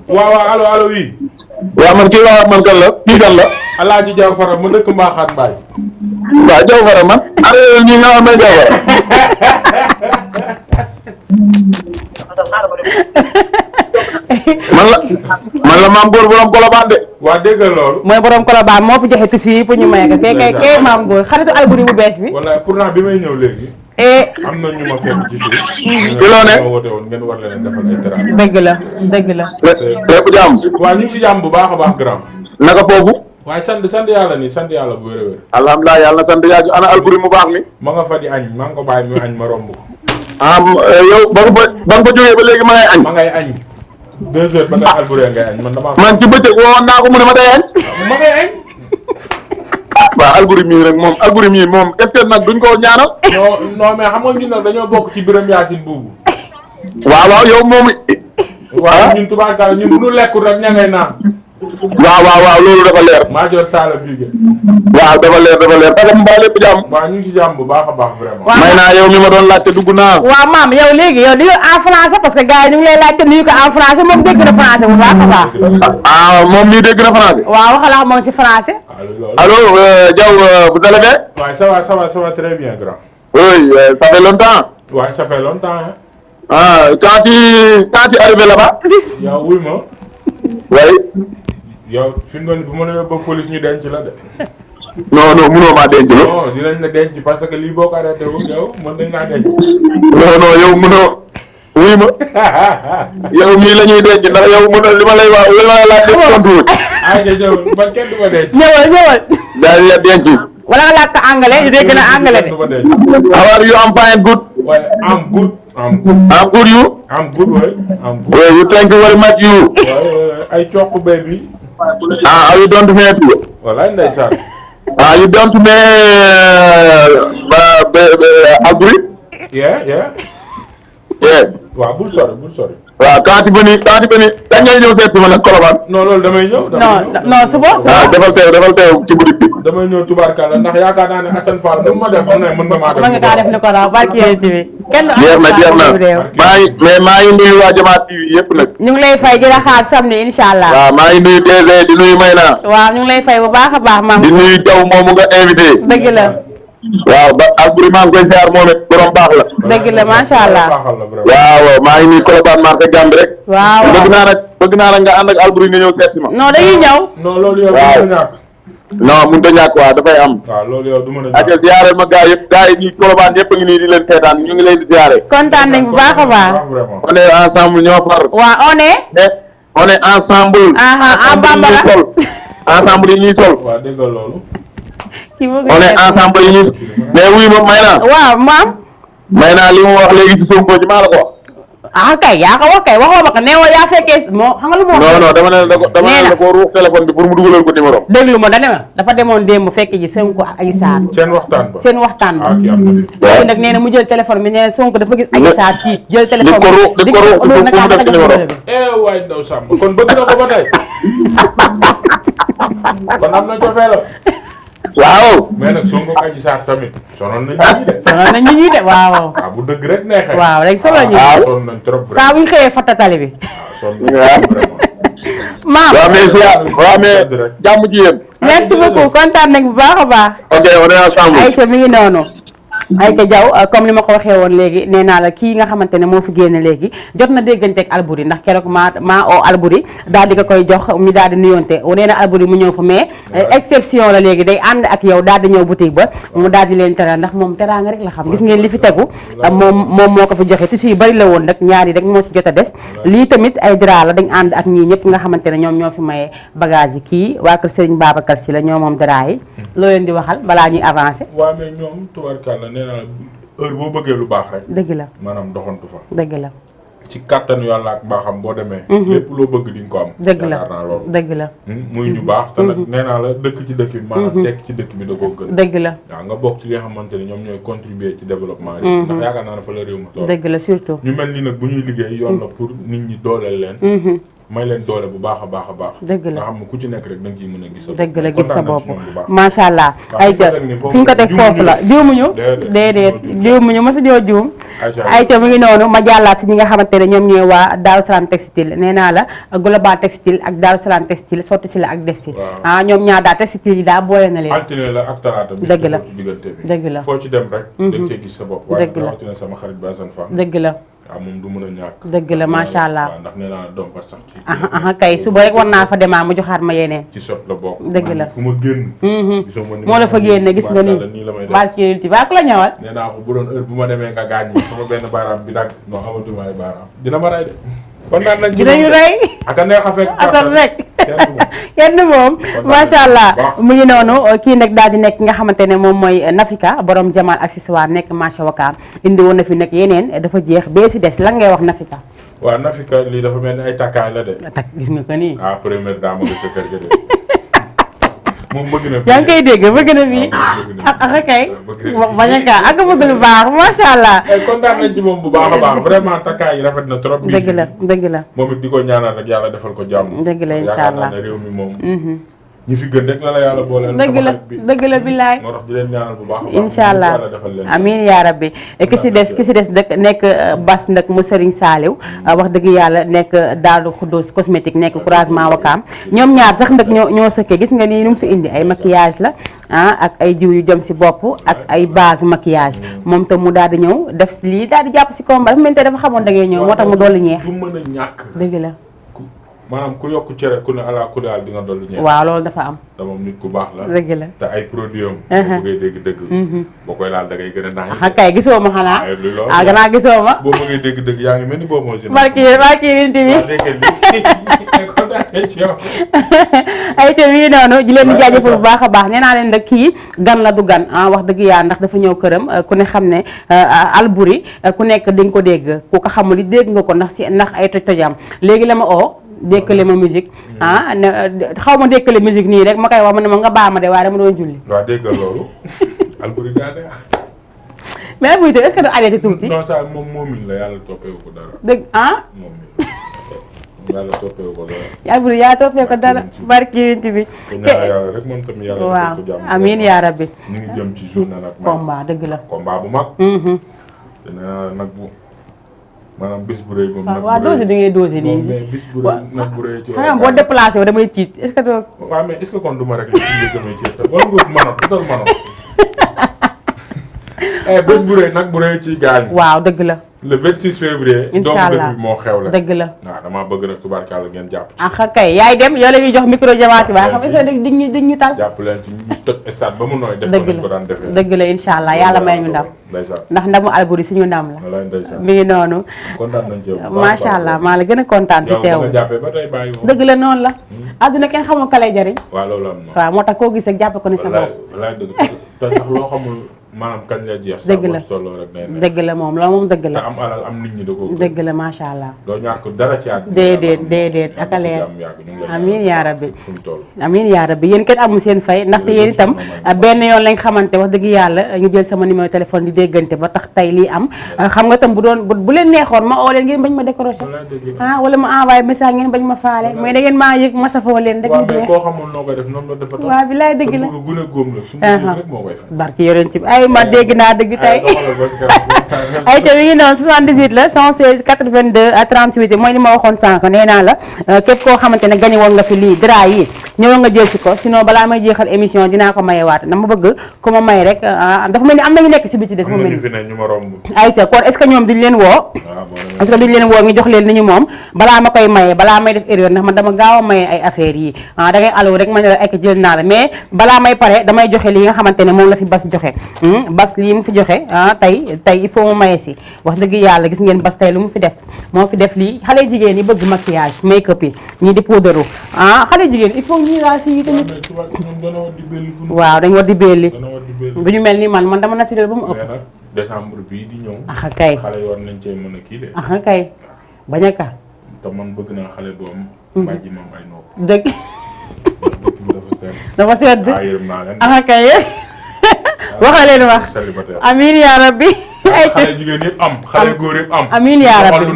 waaw allo oui. waaw man kii wax man kan la kii kan la. Alaaji Diaw Fara mu dëkk Mbaxaat Mbaye. waaw Diaw Fara man. ana ñi nga xam ne Diaw Fara. man la maam góor borom Colobane de. waa dégg nga loolu. mooy borom Colobane moo fi joxe tissu yi pour ñu maye ko. kay maam góor xaritu Alboury bu bees bi. wala pourtant bi may ñëw léegi. am na ñu ma fekk ci suuf. ci loo ne ma woote woon ngeen war leen defal ay teraanga. dëgg la dëgg la. lépp jàmm. waaw ñu ngi si jàmm bu baax a baax grand. naka foofu. waaye sant yàlla nii sant yàlla bu wér-wér. alhamdulilah yàlla na sant yaa ana Alboury mu baax mi. ma nga fa di añ maa ngi ko bàyyi mu añ ma romb ko. yow ba nga fa jógee ba léegi ma ngay añ. ma ngay añ 2 heures ba nga Alboury ngay añ man ci bëccëg woon naa ko mu ne ma day añ. ma ngay añ. waaw Alboury mii rek moom Alboury mii moom est-ce que nag duñ ko ñaanal. non mais xam nga ñun nag dañoo bokk ci Birame Yacine buubu. waaw yow moom. waaw ñun tubaarkalla ñun bu ñu lekkul rek ña ngay naan. waaw loolu dafa leer. Major Sala Bigué. waaw dafa leer parce que mbaa lépp jàmm. waaw ñu ngi ci jàmm bu baax a baax vraiment. waaw may naa yow mi ma doon laajte dugg naa. waaw maam yow léegi yow di en français parce que gars yi ñu ngi lay laajte nuyu ko en français moom dégg na français bu baax a baax. moom mii dégg na français. waaw waxala moom ci français. allô Diaw vous allez bien. waaw ça va très bien grand. oui ça fait longtemps. waaw ça fait longtemps hein. Quand tu arrivé là-bas. yow wuy ma. oui. yow fi mu ne bu ma la yóbbu police ñu denc la de. non mënoo maa denc la. non dinañ la denc parce que lii boo ko arrêté wu yow mën nañ laa denc. non yow mënoo. wuy ma. yow mii la ñuy denc ndax yow mënoo li ma lay wax li ma lay laaj def tontu wut. ñëw man kenn du ma denc. ñëwal. daal la denc. wala nga laaj ko anglais yu dégg na anglais de. kenn du ma denc. how are you? I'm fine, good. waaye I'm good. I'm good, you? I'm good waay. I'm good. well, you thank you very much, you. ay cokk bay bi. You don't mean to. walaay ndeysaan. You don't mean Alboury? yeah. waaw bul sori. waaw kaati ba ni kañ ngay ñëw seet si ma nag Colobane. non loolu damay ñëw. non suba. defal teew ci boutique bi. damay ñëw tubaarkalla ndax yaakaar naa ne Assane Fall nu ma def ne mën nga maa def. mën nga kaa def ni ko raw barki yéen ci bi. kenn jeex na maa ngi nuyu waa Jama TV yëpp nag. ñu ngi lay fay di la xaar samedi incha allah. waaw maa ngi nuyu DG di nuyu Mayna. waaw ñu ngi lay fay bu baax a baax maam. di nuyu Diaw moomu nga invité. dëgg la. waaw ba Alboury maa ngi koy ziar moom it borom baax la. dëgg la macha allah. waaw maa ngi nuyu Colobane marché Gambie rek. waaw bëgg naa nag nga ànd ak Alboury nga ñëw seet si ma. non dañuy ñëw. non loolu yow du mën a ñàkk. non mënut a ñàkk waaw dafay am. waaw loolu yow du mën a ñàkk. ak ziareel ma gars yi ñi Colobane yëpp a ngi nii di leen seetaan ñu ngi leen di ziare. kontaan nañ bu baax a baax. on est ensemble ñoo far. waaw on est ensemble. en bambara ensemble yi ñuy sol. waaw dégg nga loolu. on est ensemble yi ñuy mais wuy ma may naa. waaw maam. may naa li mu wax léegi ci Sonko ci maa la ko wax. kay yaa ko wax kay waxoo ba ko neewoo yaa fekkee moo xam nga lu mu wax. non dama ne la ko ruux téléphone bi pour mu dugalal ko numéro. déglu ma dafa demoon démb fekk ji Sonko ak Adji Sarr. seen waxtaan ba. kii am na fi. léegi nag nee na mu jël téléphone bi nee na Sonko dafa gis Adji Sarr kii jël téléphone di ko ruux pour mu def ci numéro. waay ndaw Samb kon bëgg na ko ba tey. kon am na cofee la. waaw. mais nag Sonko ak Adji Sarr tamit sonal nañ ñi de. waaw. waaw bu dëgg rek neexee. waaw rek sonal ñu sonn nañ trop saa bu ñu xëyee fatatali bi. sonn nañ vraiment. maam waaw mais jàmm ci yéen. merci beaucoup kontaan nañ bu baax a baax. ok on est ensemble. ayca mi ngi noonu. ayca Diaw comme ni ma ko waxee woon léegi nee naa la kii nga xamante ne moo fi génn léegi jot na dégganteeg Alboury ndax keroog maa oo Alboury daal di ko koy jox mi daal di nuyonte nee na Alboury mu ñëw fa mais exception la léegi day ànd ak yow daal di ñëw boutique ba mu daal di leen teral ndax moom teraanga rek la xam gis ngeen li fi tegu moom moo ko fi joxe tissu yu bari la woon nag ñaari rek moo si jot a des lii tamit ay drap la dañ ànd ak ñii ñëpp nga xamante ne ñoom ñoo fi maye bagage yi kii waa kër Serigne Babacar Sy la ñoo moom drap yi loo leen di waxal balaa ñuy avancer. waaw mais ñoom tubarkalla nee naa heure boo bëggee lu baax rek. dëgg la maanaam doxantu fa. dëgg la. ci kàttanu yàlla ak mbaaxam boo demee. lépp loo bëgg di nga ko am. dëgg la yaakaar naa loolu. dëgg la. muy ñu baax. te nag nee naa la dëkk ci dëkk bi maanaam tekk ci dëkk bi da koo gën. dëgg la waaw nga bokk ci li nga xamante ni ñoom ñooy contribuer ci développement yi. ndax yaakaar naa ne fa la réew mi toll. dëgg la surtout. ñu mel ni nag bu ñuy liggéey yoon la pour nit ñi dooleel leen. may leen doole bu baax a baax a baax. dëgg la nga xam ne ku ci nekk rek da nga ciy mën a gis sa bopp. dëgg la gis sa bopp baax. macha allah. ayca fi ñu ko teg foofu la juumuñu. déedéet juumuñu ma si ñoo juum. ayca mu ngi noonu ma jàllaat si ñi nga xamante ne ñoom ñooy waa Daaru Salaam textile nee naa la global textile ak Daaru Salaam textile sotti si la ak def si. ñoom ñaar daal textile yi daal boole na leen. altine la ak talaata bi. dëgg la ci diggante bi. dëgg la foo ci dem rek. da nga cee gis sa bopp. dëgg la waaye altine sama xarit bi Assane Fall. dëgg la. waaw moom du mën a ñàkk. dëgg la macha allah waaw ndax nee naa doom par sax ci. kay suba rek war naa fa demaa mu joxaat ma yeneen. ci sot la bokk. dëgg la fu ma génn. gisoo ma ni moo la fa génne gis nga nii. nii la may def barke ti baa ko la ñëwal. nee naa ko bu doon heure bu ma demee nga gaañ ma sama benn baaraam bi dagg non amatuma ay baaraam dina ma ray de kontaan nañ ci dinañu rey ak a neex a fekk asal rek kenn moom macha allah mu ngi noonu kii nag daal di nekk nga xamante ne moom mooy Nafika borom Jamal accessoire nekk marché Wakaam indi woon na fi nag yeneen dafa jeex bee si des lan ngay wax Nafika. waaw Nafika lii dafa mel ni ay takkaay la de. takk gis nga ko nii. ah première dame nga ca kër ga de. moom bëgg na. yaa ngi koy dégg bëgg na fii ak kay bañ a kaa ak bëgg lu baax macha allah. kontaan nañ ci moom bu baax a baax vraiment takkaay yi rafet na trop. dëgg la dëgg la. moom it di ko ñaanal rek yàlla defal ko jàmm. dëgg la incha allah yaakaar naa ne réew mi moom. ñi fi gën rek la yàlla booleel. dëgg la dëgg la billaay. moo tax di leen ñaanal bu baax a baax. incha allah amiin yaa rabbi ki si des nekk Bas nag mu Serigne Saliou wax dëgg yàlla nekk Daaru Xuddoos cosmétique nekk croisement Wakaam ñoom ñaar sax nag ñoo sëkkee gis nga nii nu mu fi indi ay maquillage la ak ay jiw yu jëm si bopp ak ay base maquillage moom tam mu daal di ñëw def lii daal di jàpp si combat dafa mel ni dafa xamoon da ngay ñëw moo tax mu dolli ñeex. du mën a ñàkk. dëgg la. maanaam ku yokk cere ku ne ala ku daal di nga dolli ñeex. waaw loolu dafa am. te moom nit ku baax la. dëgg la te ay produit am. boo bëggee dégg dëgg. boo koy laal da ngay gën a naax. kay gisoo ma xanaa. gannaaw gisoo ma. boo bëggee dégg dëgg yaa ngi mel ni boobu moo si. barki nit bi. ay ca wi noonu di leen di jaajëfal bu baax a baax nee naa leen nag kii gan la du gan wax dëgg yàlla ndax dafa ñëw këram ku ne xam ne Alboury ku nekk di nga ko dégg ku ko xamul di dégg nga ko ndax ay toj-tojam léegi la ma oo dékkale ma musique xaw ma dékkale musique nii rek ma koy wax ma ne ma nga baa ma de waaye dama doon julli. waaw dégg loolu Alboury daa neex. mais Alboury est-ce que du arrêté tuuti. non ça moom moomin la yàlla toppeewu ko dara. dëgg moom yàlla toppeewu ko dara. Alboury yaa toppee ko dara barki nit bi. yàlla rek moom tamit yàlla waaw ko jàmm. amiin yaa rabbi. ñu ngi jëm ci journée nag. combat dëgg la. combat bu mag. dina nag bu. maanaam bis bu rëy moom. nag bu rëy waaw dose bi ngay dose nii. mais bis bu rëy nag bu rëy ci xanaa boo déplacé wu damay tiit est-ce que doo. waaw mais est-ce que kon du ma rek la ci samay ceeb te wala nga manoon utal manoon. bés bu rëy nag bu rëy ci gaañ. waaw dëgg la. le 26 février. incha allah doomu dëkk bi moo xew la. dëgg la. waaw damaa bëgg nag tubaarkàlla ngeen jàpp ci. kay yaay dem yow la ñuy jox micro jamaati waaye xam nga dig ñu tal. jàpp leen ci ñu toj stade ba mu nooy. def dëgg ko nañ ko daan defee. dëgg la incha allah yàlla may ñu ndam. ndeysaan ndax ndamu Alboury suñu ndam la. walaay ndeysaan mi ngi noonu. kontaan nañ ci yow. macha allah maa la gën a kontaan ci teew. yow nga jàppee ba tey bàyyi woo. dëgg la noonu la. àdduna kenn xamul ka lay jariñ. waaw loolu am na. waaw moo tax koo gis rek jàppe ko ni sa bopp. walaay dëgg te sax loo xamul maanaam kañ la jeex. dëgg la tolloo rek day neex. dëgg la moom loolu moom dëgg la. te am alal am nit ñi da koo. dëgg la macha allah. doo ñàkk dara ci àdduna. déedéet ak a leer. amiin yaa rabbi. amiin yaa rabbi yéen kenn amul seen fay ndaxte yéen itam benn yoon lañ xamante wax dëgg yàlla ñu jël sama numéro téléphone di déggante ba tax tey lii am xam nga tam bu doon bu leen neexoon ma oo leen ngeen bañ ma décroché wala ma envoyé message ngeen bañ ma faale mooy da ngeen maa yëg ma safoo leen rek ñu jeex. koo xamul noo koy def noonu la dafa tax. waaw bilaay dëgg la gune góom la su ma rek moo koy fay. barki yoroon ci ay ma dégg naa dëgg tey ay ca mi ngi noonu 78 la 116 82 38 mooy li ma waxoon sànq nee naa la képp koo xamante ne gañe woon nga fi lii dra yi ñëwal nga jël si ko sinon balaa may jeexal émission dinaa ko mayewaat dama bëgg ku ma may rek dafa mel ni am nañu nekk si biti des mu mel ni ay ca kon est-ce que ñoom duñ leen woo est-ce que duñ leen woo ngi jox leen ni ñu moom balaa ma koy maye balaa may def erreur ndax man dama gaaw a maye ay affaires yi da ngay allo rek ma ne la ay jël naa la mais balaa may pare damay joxe li nga xamante ne moom la fi Bas joxe Bas lii mu fi joxe tey il faut mu maye si wax dëgg yàlla gis ngeen Bas tey lu mu fi def moo fi def lii xale jigéen yi bëgg maquillage make up yi ñii di poudre xale jigéen il faut ñuy raas yi tamit waaw dañ war di belli bu ñu mel ni man dama naturel ba mu ëpp décembre bii di ñëw kay xale yi war nañ cee mën a kii de kay bañ a ka te man bëgg naa xale bu am bàjji moom ay nopp dëgg dafa sedd yërëm naa leen kay waxa leen wax amiin yaa rabbi ay xale jigéen yëpp am xale góor yëpp am amiin yaa rabbi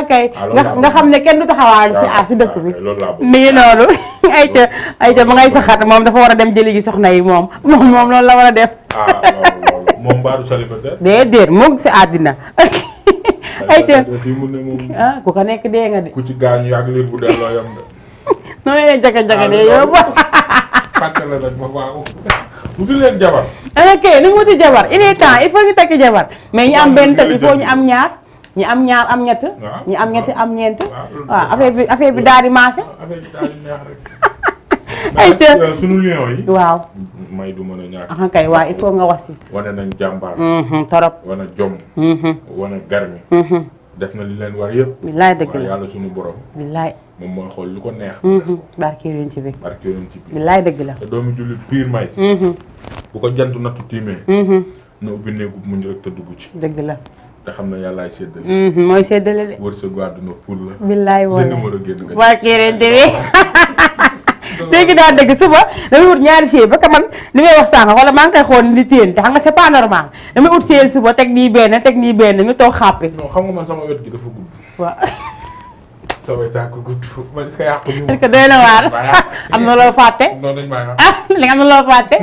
kay nga xam ne kenn du taxawaal si dëkk bi mi ngi noonu ayca ma ngay saxat moom dafa war a dem jëli gi soxna yi moom loolu la war a def moom mbaaru célibataire déedéet moom si àddina ayca mu ne moom ku ko nekk dee nga de ku ci gaañu yàgg liir bu delloo yam de noonu leen jaga-jaga de yow fàtte la nag ma waaw wuti leen jabar ok ni mu wuti jabar il est temps il faut ñu takki jabar mais ñu am benn tam il faut ñu am ñaar ñi am ñaar am ñett ñi am ñett am ñeent waaw affaire bi daal di maase affaire bi daal di neex rek ayca sunu lion yi waaw may du mën a ñàkk kay waaw il faut nga wax si wane nañ jàmbaar torop wane jom wane garmi def na li leen war yëpp. billaay dëgg waaye la yàlla suñu borom. billaay. moom mooy xool lu ko neex. def ko barke yonent bi. barke yonent bi. billaay dëgg la. te doomu jullit piir may. bu ko jant nattu tiimee. na ubbi néegu muñ rek te dugg ci. dëgg la. te xam ne yàllaay séddale. mooy séddale de. wërsëgu àdduna pour la. billaay sa numéro génn nga. barke yonent bi. léegi daa dëgg suba damay wut ñaari chaise ba ka man li ngay wax sànq wala maa ngi koy xool ni téen te xam nga c'est pas normal damay ut chaise suba teg nii benn ñu toog xàppi. non xam nga man sama wet gi dafa gudd. waaw. sa wet tànk gudd man est-ce que yàqu ñu. est-ce que doy na waar am na loo fàtte. non dañ maa li nga am na loo fàtte.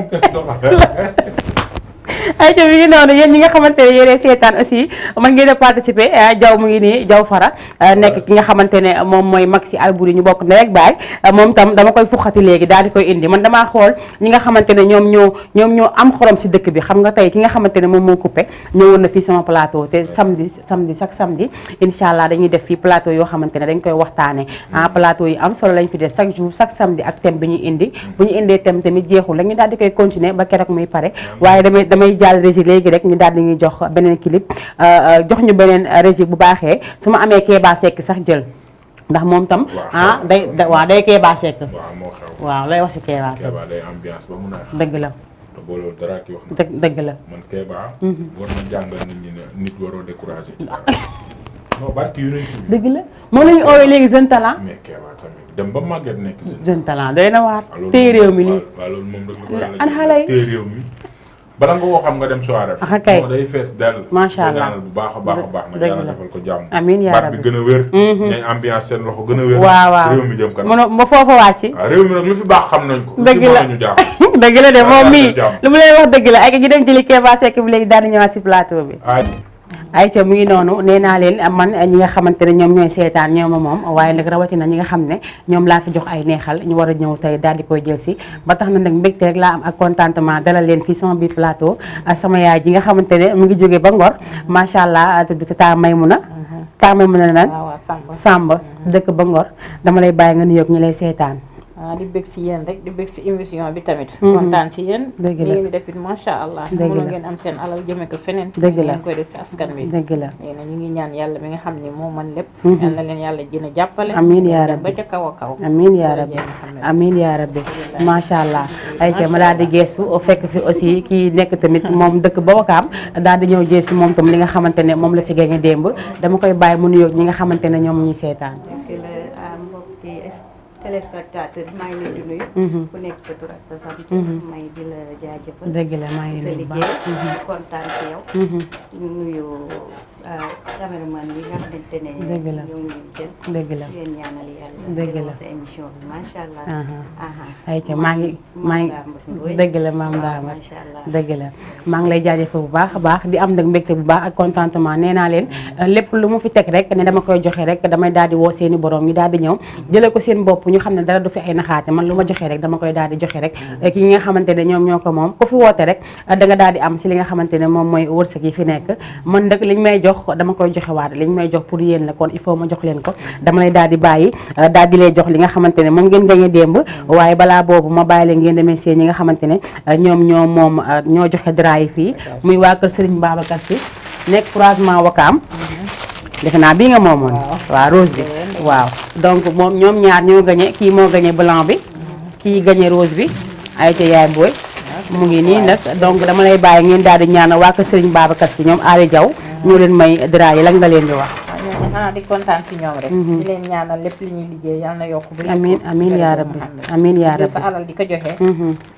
ay ca mi ngi noonu yéen ñi nga xamante ne yéenay seetaan aussi man ngeen a participer Jaw mu ngi nii Jaw Fara nekk ki nga xamante ne moom mooy Maxi Albouri ñu bokk ndey ak baay moom tam dama koy fuxati léegi daal di koy indi man damaa xool ñi nga xamante ne ñoom ñoo am xorom si dëkk bi xam nga tey ki nga xamante ne moom moo coupé ñëwoon na fii sama plateau te samedi chaque samedi incha allah dañuy def fii plateau yoo xamante ne dañ koy waxtaane plateau yi am solo lañ fi def chaque jour chaque samedi ak thème bi ñuy indi bu ñu indee thème tamit jeexul la ñu daal di koy continuer ba keroog muy pare waaye damay jàll régie léegi rek ñu daal di ñuy jox beneen clip jox ñu beneen régie bu baaxee su ma amee Kéba Seck sax jël ndax moom tam day Kéba Seck waaw moo xew waaw lay wax si Kéba Seck Kéba day ambiance ba mun a dëgg la te booloo dara ki wax na dëgg la man Kéba war na jàngal nit ñi ne nit waroo découragé ci dara non barki yu nañ dëgg la moom la ñu oowee léegi jeune talent mais Kéba tamit dem ba màgget nekk jeune talent doy na waar téye réew mi nii waaw loolu moom rek la ko an xale yi téye réew mi bala nga woo xam nga dem soirée ah kay moo day fees dell macha allah ñaanal bu baax a baax a baax nag dëgg yàlla la defal ko jàmm amiin yaa baat rabbi bi gën a wér ñay ambiance seen loxo gën a wér waaw réew mi jëm kanam ma foofa wàcc waaw réew mi nag lu fi baax xam nañ ko dëgg la ñu jàmm dëgg la de moom mii jàmm. lu mu lay wax dëgg la ay ñu dem jëli Kéba Seck bi léegi daal di ñëwaat si plateau bi ay ca mu ngi noonu nee naa leen man ñi nga xamante ne ñoom ñooy seetaan ñooma moom waaye nag rawatina ñi nga xam ne ñoom laa fi jox ay neexal ñu war a ñëw tey daal di koy jël si ba tax na nag mbégte rek laa am ak contentement dalal leen fii sama biir plateau sama yaay ji nga xamante ne mu ngi jógee ba Ngor macha allah tudd Tata Maymuna Tata Maymuna nan Samba dëkk ba Ngor dama lay bàyyi nga nuyoog ñi lay seetaan di bëgg si yéen rek di bëgg si émission bi tamit kontaan si yéen dëgg la ngeen di def it macha allah mënu ngeen am seen alal jëme ko feneen dëgg la ngeen koy def si askan wi dëgg la léegi nag ñu ngi ñaan yàlla mi nga xam ne moo man lépp yal na leen yàlla gën a jàppale amiin yaa rabbi ba ca kaw a kaw amiin yaa rabbi amiin yaa rabbi macha allah ay ca ma daal di geestu fekk fi aussi kii nekk tamit moom dëkk ba Wakaam daal di ñëw jël si moom tam li nga xamante ne moom la fi gañe démb dama koy bàyyi mu nuyoog ñi nga xamante ne ñoom ñuy seetaan téléspectateur maa ngi leen di nuyu ku nekk sa tur ak sa sant may di la jaajëfal dëgg la maa ngi sa leen di liggéey kontaan ci yow di nuyu caméraman yi nga xamante ne dëgg la ñoo ngi jël dëgg la leen ñaanal yàlla dëgg la sa émission bi macha allah ay ca maa ngi dëgg la maam Dama macha allah dëgg la maa ngi lay jaajëfal bu baax a baax di am nag mbégte bu baax ak contentement nee naa leen lépp lu mu fi teg rek ne dama koy joxe rek damay daal di woo seeni borom ñu daal di ñëw jëlee ko seen bopp ñu xam ne dara du fi ay naxaate man lu ma joxe rek dama koy daal di joxe rek ki nga xamante ne ñoom ñoo ko moom ku fi woote rek da nga daal di am si li nga xamante ne moom mooy wërsëg yi fi nekk man nag liñ may jox dama koy joxe waat liñ may jox pour yéen la kon il faut ma jox leen ko dama lay daal di bàyyi daal di lay jox li nga xamante ne moom ngeen gañe démb waaye balaa boobu ma bàyyi leen ngeen demee seen ñi nga xamante ne ñoom ñoo joxe dra yi fii muy waa kër Serigne Babacar Sy nekk croisement Wakaam defe naa bii nga moomoon waaw rose bi waaw donc moom ñoom ñaar ñoo gañe kii moo gañe blanc bi kii gañe rose bi ay ca yaay booy mu ngi nii nag donc dama lay bàyyi ngeen daal di ñaanal waa kër Serigne Babacar Sy ñoom Aly Diaw ñoo leen may dra yi lan nga leen di wax xanaa di kontaan si ñoom rek di leen ñaanal lépp li ñuy liggéey yal na yokk bu amiin amiin yaa rabbi amiin yaa rabbi sa alal di ko joxe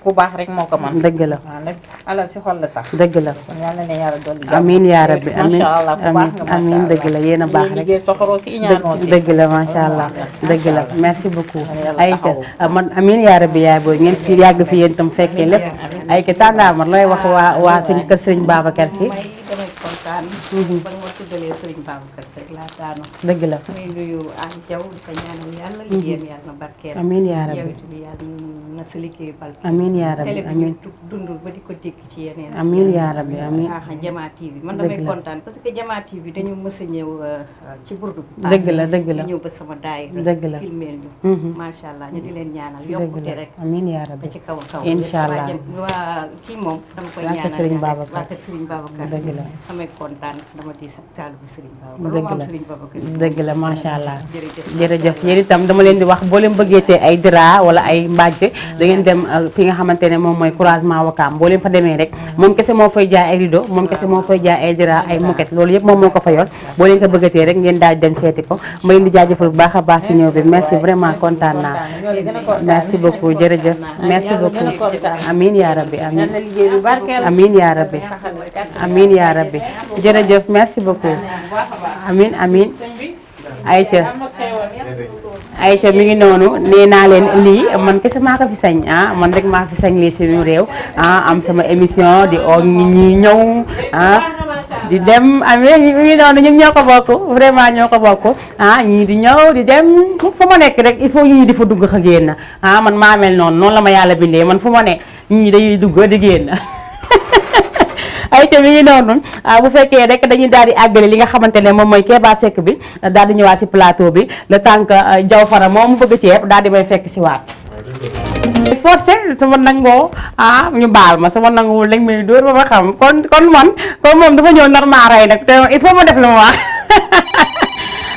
ku baax rek moo ko man dëgg la waaw nag alal si xol la sax dëgg la kon yal na ne yàlla dolli amiin yaa rabbi amiin macha allah ku baax nga amiin dëgg la yéen a baax rek liggéey soxoroo si iñaanoo si dëgg la macha allah dëgg la merci beaucoup ayka man amiin yaa rabbi yaay booy ngeen fi yàgg fi yéen itam fekkee lépp ayka tàndaamar looy wax waa seen kër Serigne Babacar Sy damay kontaan ba nga ma tuddalee Serigne Babacar Sy rek laa daanu dëgg la muy nuyu Aly Diaw di ko ñaanal yàlla liggéeyam yàlla na barkeel amiin yaa rabbi yow itam yàlla na sa liggéey barkeel amiin yaa rabbi télé bi amiin ñu dundul ba di ko dégg ci yeneen amiin yaa rabbi amiin Jama TV man Dëgg damay la. kontaan parce que Jama TV dañu mës a ñëw ci burdu bi dëgg la dëgg la ñëw ba sama daay dëgg la. filmeel ñu macha allah ñu di leen ñaanal dëgg yokkute la rek amiin yaa ba rabbi ci kaw a kaw Incha allah. waa kii moom dama koy Waa kër ñaanal Serigne yàlla rek. Babacar. waa kër Serigne Babacar Dëgg la. damay kontaan ndax dama di sa taalibu Serigne Baba. dëgg la Serigne Baba dëgg la macha allah. jërëjëf jërëjëf yéen itam dama leen di wax boo leen bëggeetee ay dra wala ay mbàjj da ngeen dem fi nga xamante ne moom mooy croisement Wakaam boo leen fa demee rek moom kese moo fay jaay ay rideau moom kese moo fay jaay ay dra ay moquette loolu yëpp moom moo ko fa yor boo leen ko bëggatee rek ngeen daal dem seeti ko ma leen di jaajëfal bu baax a baax si ñëw bi merci vraiment kontaan naa merci beaucoup jërëjëf merci beaucoup amin yaa rabbi amin amin yaa rabbi amin yaa rabbi jërëjëf merci beaucoup amin amin Aïcha mi ngi noonu nee naa leen lii man kese maa ko fi sañ man rek maa fi sañ lii suñu réew am sama émission di oo ñi ñëw di dem amee mi ngi noonu ñun ñoo ko bokk vraiment ñoo ko bokk ñii di ñëw di dem fu ma nekk rek il faut ñii di fa dugg xa génn man maa mel noonu la ma yàlla bindee man fu ma ne ñii dañuy dugg di génn Aïcha mi ngi noonu bu fekkee rek dañuy daal di àggale li nga xamante ne moom mooy Keba Seck bi daal di ñëwaat si plateau bi le temps que Jaw Fara moom mu bëgg ceeb daal di may fekk si waat forcé sama nangoo ñu baal ma sama nanguwul lañ may dóor ba ma xam kon man kon moom dafa ñëw nar maa rey nag te il faut ma def lu ma wax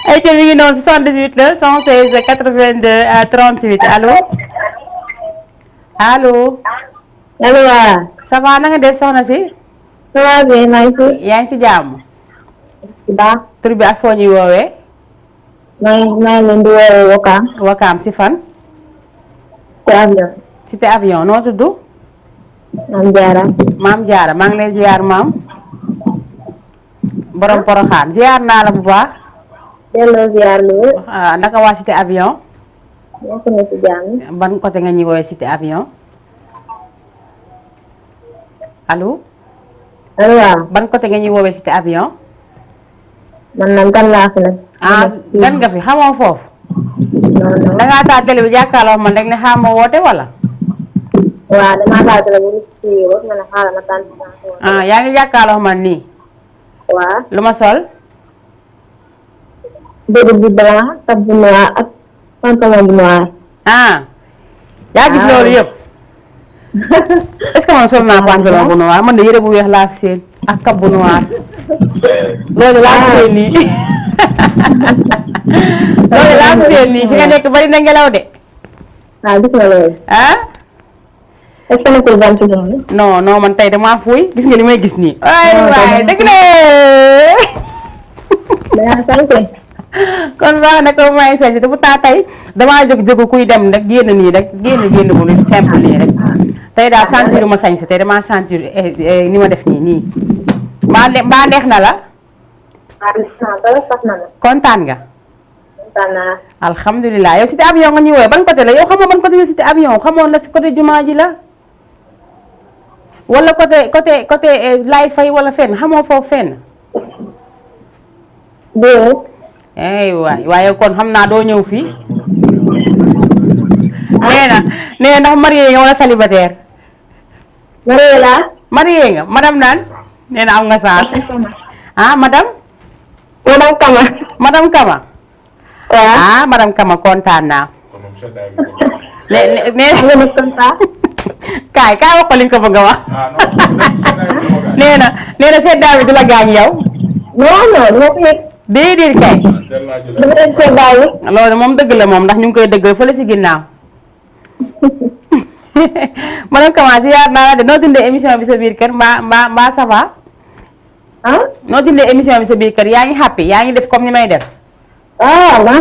Aïcha mi ngi noonu 78 la 116 82 38 allo allo allo waaw. ça va na nga def soxna si ça va bien maa ngi fi. yaa ngi si jàmm baax. tur bi ak foo ñuy woowee maa ngi leen di woowee Wakaam. Wakaam si fan ci avion. cité avion noo tudd Maam Jaara. maam Jaara maa ngi lay ziar maam borom Poroxaan ziar naa la bu baax delloo ziar lu wér. naka waa cité avion nekk na ci jàmm. ban côté nga ñuy woowee cité avion allo allo waaw. ban côté nga ñuy woowee cité avion man nag gan laa fi nag. gan nga fi xamoo foofu non non. dangaa taal télé bi jàkkaarloo man rek ne xaar ma woote wala waaw damaa taal télé bu ci wax ma ne xaaral ma tànn si yaa ngi jàkkaarloo man nii waaw. lu ma sol dégg bu blanc tab bu noir ak pantalon bu noir. yaa gis loolu yëpp est-ce que man sol naa pantalon bu noir man de yére bu weex laa fi seen ak kab bu noir loolu laa fi seen nii loolu laa fi seen nii fi nga nekk bari na ngelaw de waaw gis nga loolu. est-ce que nekkul ban ci loolu. non non man tey damaa fuuy gis nga li may gis nii ay waay dëgg la daa sant. kon baax na ko may sañ te bu taa tey damaa jóg kuy dem rek génn nii rek génn bu simple nii rek tey daal sentir ma sañ si tey damaa sentir ni ma def nii mbaa neex na la kontaan nga alhamdulilah yow cité avion nga ñuy woowee ban côté la yow xamoo ban côté la cité avion xamoon la si côté jumaa ji la wala côté lay fay wala fenn xamoo foofu fenn waaye kon xam naa doo ñëw fii nee na ndax marié nga wala célibataire marié laa. marié nga madame naan nee na am nga saas madame Kama. madame Kama waaw. madame Kama kontaan naa kaay wax ko li nga ko bëgg a wax nee na seddaay bi du la gaañ yow déedéet kay loolu moom dëgg la moom ndax ñu ngi koy dëggal fële si ginnaaw madame Kama si yaar naa la de noo dundee émission bi sa biir kër mbaa ça va noo dundee émission bi sa biir kër yaa ngi happy yaa ngi def comme ni may def macha allah.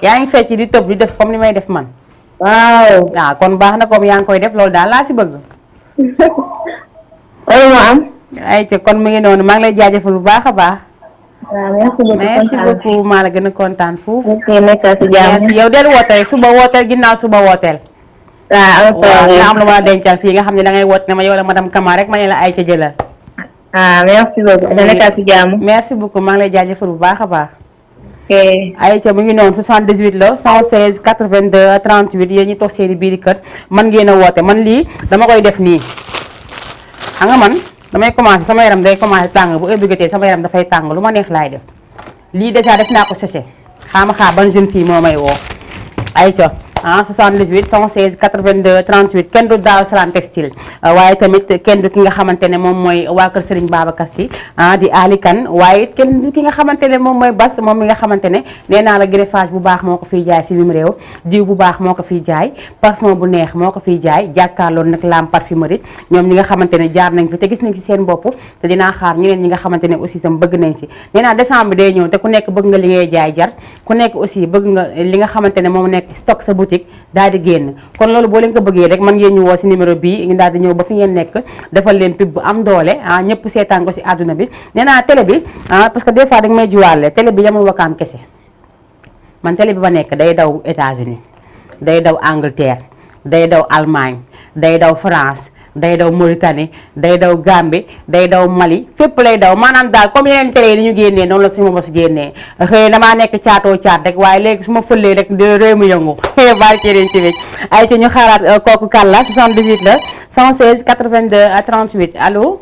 yaa ngi fecc di tëb di def comme ni may def man waaw. kon baax na comme yaa ngi koy def loolu daal laa si bëgg ay ca kon mu ngi noonu maa ngi lay jaajëfal bu baax a baax merci beaucoup maa la gën a kontaan foofu merci yow del wooteel suba wooteel ginnaaw suba wooteel waaw nga am lu ma la dencal fii nga xam ne da ngay woote ne ma yow la madame Kama rek ma ne la ay ca jëlal merci beaucoup nekkal si jàmm. merci beaucoup maa ngi lay jaajëfal bu baax a baax ay ca mu ngi noonu 78 la 116 82 38 yéen ñi toog seeni biiri kër man ngeen a woote man lii dama koy def nii xam nga man damay commencé sama yaram day commencé tàng bu ëbbëgatee sama yaram dafay tàng lu ma neex laay def lii déjà def naa ko séché xaama ban jeune fille moo may woo ay ca 78 116 82 38 kenn du Daaru Salaam textile waaye tamit kenn du ki nga xamante ne moom mooy waa kër Serigne Babacar Sy di Ali Kane waaye kenn du ki nga xamante ne moom mooy Bas moom mi nga xamante ne nee naa la greffage bu baax moo ko fiy jaay si biir réew diw bu baax moo ko fiy jaay parfum bu neex moo ko fiy jaay jàkkaarloo nag Lam parfumerie ñoom ñi nga xamante ne jaar nañ fi te gis nañ ci seen bopp te dinaa xaar ñeneen ñi nga xamante ne aussi sam bëgg nañ si nee naa décembre day ñëw te ku nekk bëgg nga li ngay jaay jar ku nekk aussi bëgg nga li nga xamante ne moom nekk stock sa boutique daal di génn kon loolu boo leen ko bëggee rek mën ngeen ñu woo si numéro bii ngi daal di ñëw ba fi ngeen nekk defal leen pub bu am doole ñëpp seetaan ko si àdduna bi nee naa télé bi parce que des fois dañ may jiwaale télé bi yamul Wakaam kese man télé bi ba nekk day daw États-Unis day daw Angleterre day daw Allemagne day daw France day daw Mauritanie day daw Gambie day daw Mali fépp lay daw maanaam daal comme yeneen télé yi ni ñu génnee noonu la suma bos génnee xëy damaa nekk caatoo caat rek waaye léegi su ma fëlee rek di réew mi yëngu barke leen ci ay ci ñu xaaraat kooku kàlla 78 la 116 82 38 allo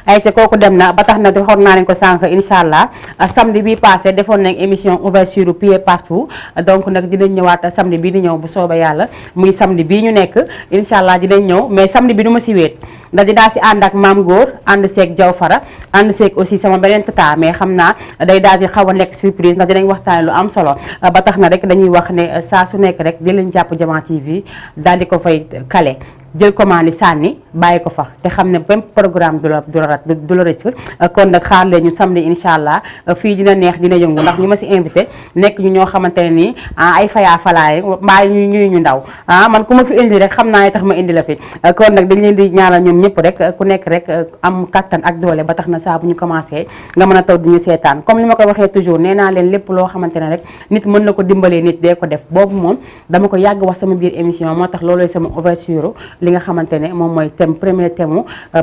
ay ca kooku dem na ba tax na xool naa leen ko sànq incha allah samedi bi passé defoon nañ émission ouverture pied partout donc nag dinañ ñëwaat samedi bii di ñëw bu soobee yàlla muy samedi bii ñu nekk incha allah dinañ ñëw mais samedi bi du ma si wéet ndax dinaa si ànd ak maam góor ànd seeg jaw fara ànd seeg aussi sama beneen tata mais xam naa day daal di xaw a nekk surprise ndax dinañ waxtaane lu am solo ba tax na rek dañuy wax ne saa su nekk rek di leen jàpp Jama TV daal di ko fay kale jël commande sànni bàyyi ko fa te xam ne même programme du la rëcc kon nag xaar leen ñu samedi incha allah fii dina neex dina yëngu ndax ñi ma si invité nekk ñu ñoo xamante ne nii ay fayaa falaay mbaa ñu ndaw man ku ma fi indi rek xam naa ne tax ma indi la fi kon nag dañ leen di ñaanal ñoom ñëpp rek ku nekk rek am kattan ak doole ba tax na saa bu ñu commencé nga mën a taw di ñu seetaan comme li ma ko waxee toujours nee naa leen lépp loo xamante ne rek nit mën na ko dimbalee nit dee ko def boobu moom dama ko yàgg wax sama biir émission moo tax loolooy sama ouverture li nga xamante ne moom mooy thème premier thème mu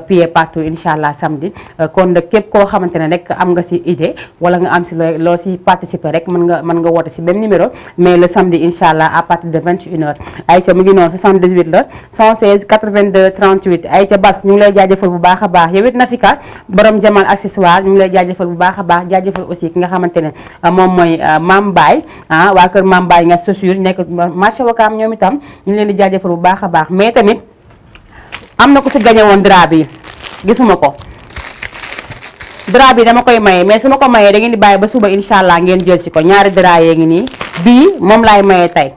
pied partout incha allah samedi kon nag képp koo xamante ne rek am nga si idée wala nga am si loo si participer rek mën nga woote si benn numéro mais le samedi incha allah à partir de 21h ayca mu ngi noonu 78 la 116 82 38 ayca Bas ñu ngi lay jaajëfal bu baax a baax yow it Nafika borom Jamal accessoire ñu ngi lay jaajëfal bu baax a baax jaajëfal aussi ki nga xamante ne moom mooy Mame Baye waa kër Mame Baye nga chaussure nekk marché Wakaam ñoom itam ñu ngi leen di jaajëfal bu baax a baax mais tamit am na ku fi gañe woon drap bi gisuma ko drap bi dama koy maye mais su ma ko mayee da ngeen di bàyyi ba suba incha allah ngeen jël si ko ñaari drap yee ngi nii bii moom laay maye tey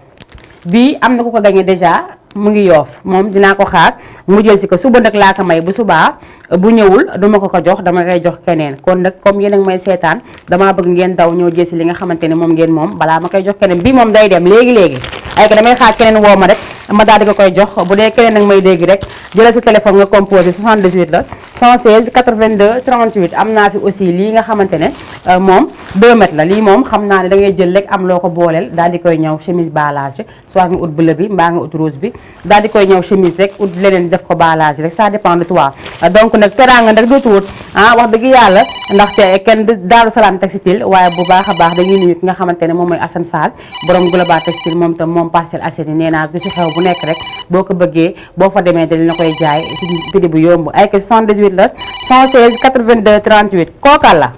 bii am na ku ko gañe déjà mu ngi yoof moom dinaa ko xaar mu jël si ko suba nag laa ko may bu subaa bu ñëwul duma ko jox dama koy jox keneen kon nag comme yéen a ngi may seetaan damaa bëgg ngeen daw ñëw jël si li nga xamante ne moom ngeen moom balaa ma koy jox keneen bii moom day dem léegi ay ko damay xaar keneen woo ma rek ma daal di ko koy jox bu dee keneen nag may dégg rek jëlal sa téléphone nga composé 78 la 116 82 38 am naa fi aussi lii nga xamante ne moom 2 mètres la lii moom xam naa ne da ngay jël rek am loo ko booleel daal di koy ñëw chemise balage soit nga ut bleu bi mbaa nga ut rose bi daal di koy ñëw chemise rek ut leneen def ko balage rek ça dépend de toi donc nag teraanga nag dootu wut wax dëgg yàlla ndaxte kenn du Daaru Salaam textile waaye bu baax a baax dañuy nuyu ki nga xamante ne moom mooy Assane Fall borom Global textile moom tam moom Parcelles Assainies nee naa du si xew bu nekk rek boo ko bëggee boo fa demee dañ la koy jaay si prix bu yomb ay ko 78 la 116 82 38 kookal la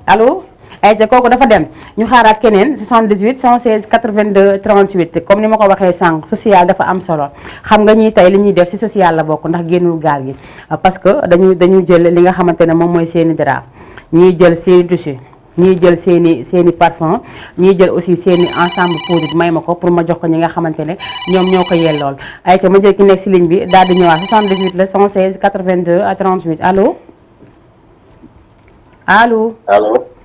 allo ay ca kooku dafa dem ñu xaaraat keneen 78 116 82 38 comme ni ma ko waxee sànq social dafa am solo xam nga ñii tey li ñuy def si social la bokk ndax génnul gaal gi parce que dañu jël li nga xamante ne moom mooy seeni drap ñuy jël seeni tissu ñuy jël seeni parfum ñuy jël aussi seeni ensemble poudre may ma ko pour ma jox ko ñi nga xamante ne ñoom ñoo ko yellool ay ca ma jël ki nekk si ligne bi daal di ñëwaat 78 la 116 82 38 allo allo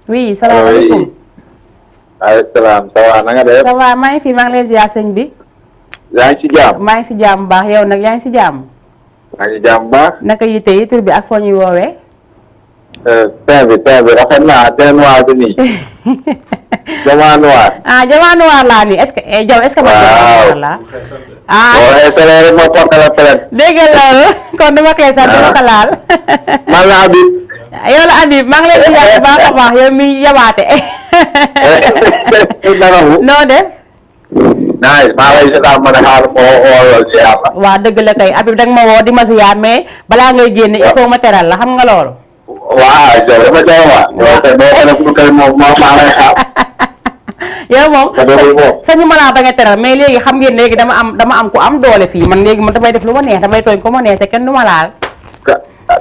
oui salaamaaleykum. waaleykum salaam ça va na nga def. ça va maa ngi fi maa ngi lay ziar sëñ bi. yaa ngi ci jàmm. maa ngi si jàmm bu baax yow nag yaa ngi si jàmm. maa ngi jàmm bu baax. naka yitte yi tur bi ak foo ñuy woowee. teint bi rafet naa teint noir bi nii. jamaa noir. jamaa noir laa nii est-ce que Jaw est-ce que man jamaa noir laa. boo xeesalee rek ma porte la plainte. dégg nga loolu kon dama xeesal dama ko laal. man la Habib. yow la Habib maa ngi lay ziar bu baax a baax yow mi yabaate. noo def. naaj maa ngi lay seetaan ma ne xaaral ma woo lool si yàlla. waaw dëgg la kay Habib danga ma woo di ma ziar mais balaa ngay génn il faut ma teral la xam nga loolu. waaw Jaw dama Jaw ma. yow kay boo ko def kay moom maa lay xaar. yow moom nga deful moom. sañu ma laa bañ a teral mais léegi xam ngeen léegi dama am ku am doole fii man léegi man damay def lu ma neex damay tooñ ko ma neex te kenn du ma laal.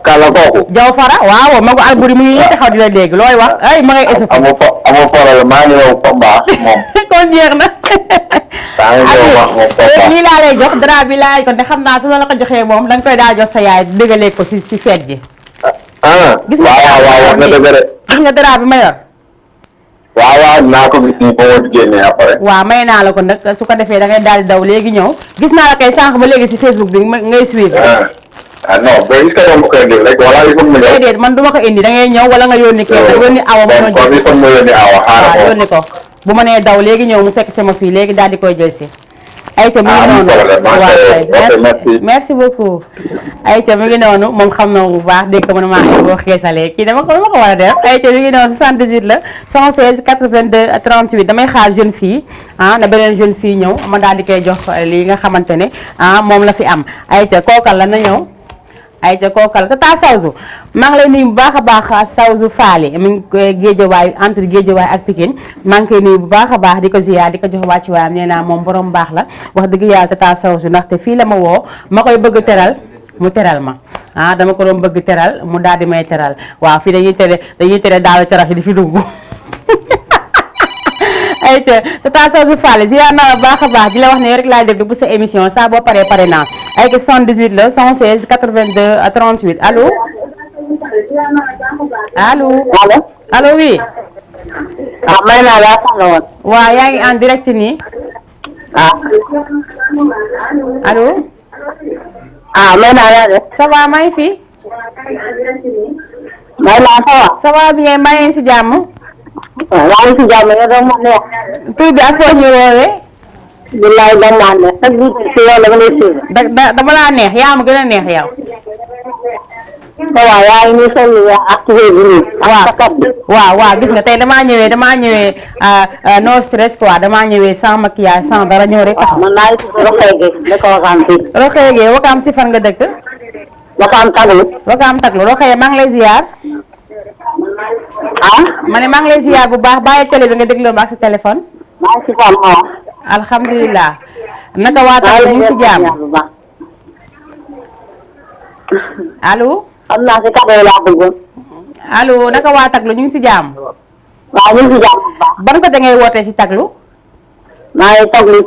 Kalla kooku. Jaw Fara waaw ma ko Alboury mu ngi ñëw taxaw di la dégg looy wax ay ma ngay ësëf. amoo problème maa ngi ñëw combat moom. kon jeex na. maa ngi ñëw wax moom combat. lii laa lay jox dara bi laay ko te xam naa su ma la ko joxee moom danga koy daa jox sa yaay déggalee ko si feet ji. gis nga waaw wax nga dëgg de. gis nga dara bi ma yor. waaw naa ko gis nii ba ma génnee après. waaw may naa la ko nag su ko defee da ngay daal di daw léegi ñëw gis naa la kay sànq ba léegi si Facebook bi ngay suivre. non booy est-ce que dama ko indi rek wala il faut mu ñëw. déedéet man du ma ko indi da ngay ñëw wala nga yónni kii rek yónni awa ma kon il faut mu yónni awa xaaral waaw ko. yónni ko bu ma nee daw léegi ñëw mu fekk sama fii léegi daal di koy jël si. Aïcha mi ngi noonu waaw merci beaucoup. Aïcha mi ngi noonu moom xam na bu baax dégg ko man maa ngi boo xeesalee kii dama ko war a def Aïcha mi ngi noonu 78 la 116 82 38 damay xaar jeune fille na beneen jeune fille ñëw ma daal di koy jox lii nga xamante ne moom la fi am Aïcha kookal la na ñëw. Aïcha kookal Tata Sawzu maa ngi lay nuyu bu baax a baax Sawzu Faale mi ngi koy géejawaay entre géejawaay ak Pikine maa ngi koy nuyu bu baax a baax di ko ziyaar di ko jox wàcc waayam nee naa moom borom baax la wax dëgg yàlla Tata Sawzu ndaxte fii la ma woo ma koy bëgg teral mu teral ma dama ko doon bëgg teral mu daal di may teral waaw fii dañuy tere daal carax yi di fi dugg Aïcha Tata Sawzu Fall ziar naa la baax a baax di la wax ne rek laay déglu bu sa émission saa boo paree pare naa ay 78 la 116 82 38 allo allo allo oui. may naa la soxla woon. waaw yaa ngi en direct nii. allo. may naa la de. ça va maa ngi fi. may naa ça va. ça va bien maa ngi si jàmm. maa ngi si jàmm yow dama neex. tur bi ak foo ñu woowee. billaay dama maa neex chaque jour si yow dama lay suivre. dama laa neex yaa ma gën a neex yow. waaw yaa ngi nii sonn activé bi nii. waaw gis nga tey damaa ñëwee no stress quoi damaa ñëwee sans maquillage sans dara ñëw rek taxaw. man maa ngi tudd Rokhaya Gueye dëkk Wakaam fii. Rokhaya Gueye Wakaam si fan nga dëkk. Wakaam Taglu. Wakaam Taglu Rokhaya maa ngi lay ziar. ma ne maa ngi lay ziar bu baax bàyyi télé bi nga dégloo ma ak sa téléphone. maa ngi si fan alhamdulilah. naka waa Taglu ñu ngi si jàmm. allo. xam naa si kàddu yi laa bëggoon. allo naka waa Taglu ñu ngi si jàmm. waaw ñu ngi si jàmm bu baax. ban côté ngay wootee si Taglu. maa ngi Taglu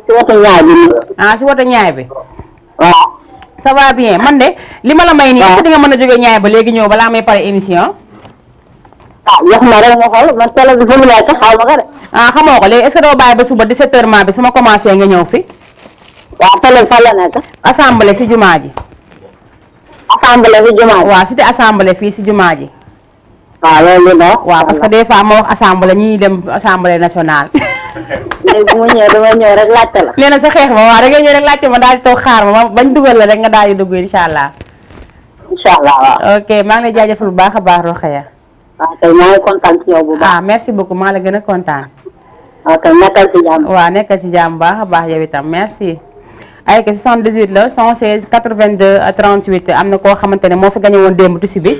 si woto ñaay bi. si woto ñaay bi. waaw. ça va bien man de li ma la may nii. est-ce que di nga mën a jógee ñaay ba léegi ñëw balaa may pare émission. jox ma rek nga xool man télé bi fu mu nekk xaw ma ko de. xamoo ko léegi est-ce que doo bàyyi ba suba 17h bi su ma commencé nga ñëw fi. waaw télé fan la nekk. assemblée si jumaa ji. assemblée si jumaa ji. waaw cité assemblée fii si jumaa ji. waaw loolu la. waaw parce que des fois ma wax assemblée ñi dem assemblée nationale. léegi bu ma ñëwee dama ñëw rek laajte la. nee na sa xeex ma waaw da ngay ñëw rek laajte ma daal di toog xaar ma bañ dugal la rek nga daal di dugg incha allah. incha allah waaw. ok maa ngi lay jaajëfal bu baax a baax Rokhaya. waaw kay maa ngi kontaan ci yow bu baax. merci beaucoup maa la gën a kontaan. waaw kay nekkal ci jàmm. waaw nekkal ci jàmm bu baax a baax yow itam merci. ay que 78 la 116 82 38 am na koo xamante ne moo fi gañe woon démb tissu bi.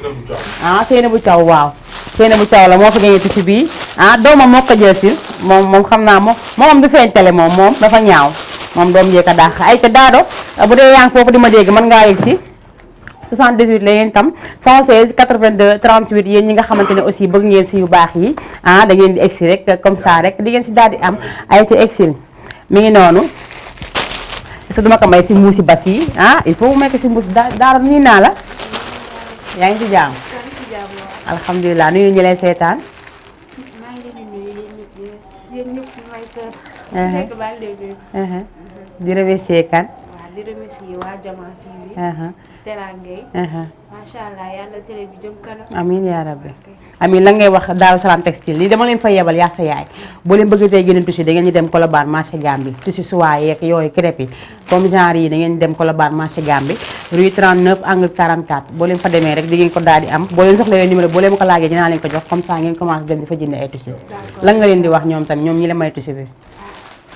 Seynabou Thiaw waaw. Seynabou Thiaw la moo fi gañe tissu bi doomam moo ko jël si moom xam naa moom du feeñ télé moom dafa ñaaw moom doom jee ko dàq ay que daado bu dee yaa ngi foofu di ma dégg mën ngaa yegg si 78 la yéen itam 116 82 38 yéen ñi nga xamante ne aussi bëgg ngeen si yu baax yi da ngeen di egsi rek comme ça rek di ngeen si daal di am ay ca egsil mi ngi noonu est-ce que duma ko may si muusi bas yi il faut mu may ko si muus daara nuyu naa la yaa ngi si jàmm alhamdulilah nuyu ñu lay seetaan maa ngi leen di nuyu yéen ñëpp ñu may seet. su nekk baa ngi leen nuyu. di remercier kan. waaw di remercier waa Jama TV. Terangay. macha allah yàlla télé bi jëm kanam. amiin yaa rabbi amiin la ngay wax Daaru Salaam textile lii dama leen fa yebal yaa sa yaay boo leen bëgg tey gën a tissu da ngeen ñu dem Colobane marché Gambie tissu suwaay yeeg yooyu crêpe yi comme genre yi da ngeen dem Colobane marché Gambie rue 39 angle 44 boo leen fa demee rek di ngeen ko daal di am boo leen soxla yooyu numéro boo leen ma ko laajee dinaa leen ko jox comme ça ngeen commencé dem di fa jënd ay tissu lan nga leen di wax ñoom tam ñoom ñi la may tissu bi.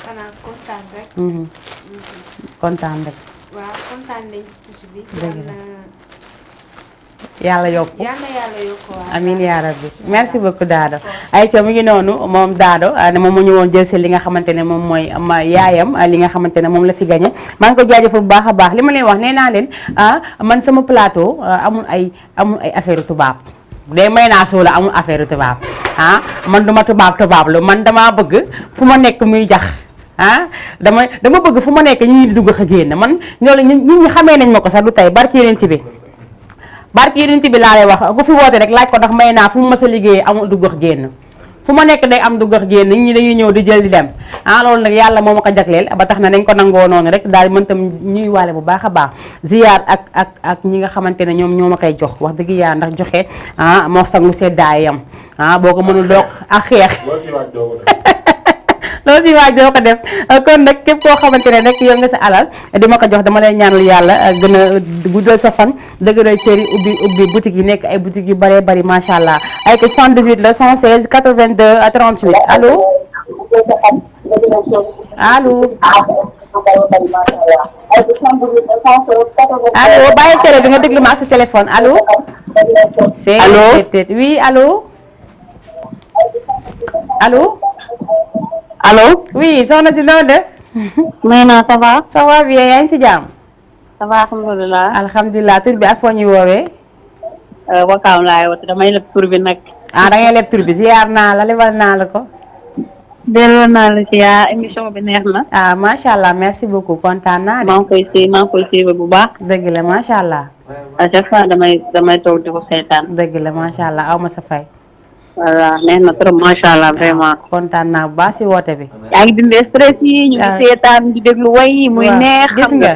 xanaa kontaan rek. kontaan rek. waaw kontaan nañ si tissu bi. dëgg la yàlla yokk yal na yàlla yokk waaw. amiin yaa rabbi merci beaucoup Dado ayca mu ngi noonu moom Dado moom mu ñëwoon jël si li nga xamante ne moom mooy yaayam li nga xamante ne moom la fi gagné maa ngi ko jaajëfal bu baax a baax li ma leen wax nee naa leen man sama plateau amul ay affaire tubaab day may naa soo la amul affaire tubaab man duma tubaab lu man damaa bëgg fu ma nekk muy jax dama bëgg fu ma nekk ñi dugg a génn man ñoo ñi xamee nañ ma ko sax du tey barki yeneen ci bi barki yeneen bi laa lay wax ku fi woote rek laaj ko ndax may naa fu mu mës a liggéeyee amul dugg ak génn fu ma nekk day am dugg ak génn nit ñi dañuy ñëw di jël di dem loolu nag yàlla moo ma ko jagleel ba tax na dañ ko nangoo noonu rek daal mën tam ñuy waale bu baax a baax ziyaar ak ñi nga xamante ne ñoom ñoo ma koy jox wax dëgg yàlla ndax joxe moo sangu seddaayam boo ko mënul doog ak xeex loolu si waaj doo ko def kon nag képp koo xamante ne rek yor nga sa alal di ma ko jox dama lay ñaanal yàlla gën a guddal sa fan dëgëral cër yi ubbi boutique yi nekk ay boutique yu bëree bëri macha allah ay ko 78 la 116 82 38 allo allo bàyyi télé bi nga déglu ma ak sa téléphone allo c'est oui allo allo oui soxna si noo def. may naa ça va. ça va bien yaa ngi si jàmm. ça va alhamdulilah. alhamdulilah tur bi ak foo ñuy woowee. Wakaam laay woote damay leb tur bi nag. da ngay leb tur bi ziar naa la lebal naa la ko. delloo naa la ci émission bi neex na. macha allah merci beaucoup kontaan naa de. maa ngi koy suivre bu baax. dëgg la macha allah. à chaque fois damay toog di ko seetaan. dëgg la macha allah aw ma sa fay. voilà neex na trop macha allah vraiment. kontaan naa bu baax si woote bi. yaa ngi dindi stress yi. ñu ngi seetaan di déglu way muy neex. gis nga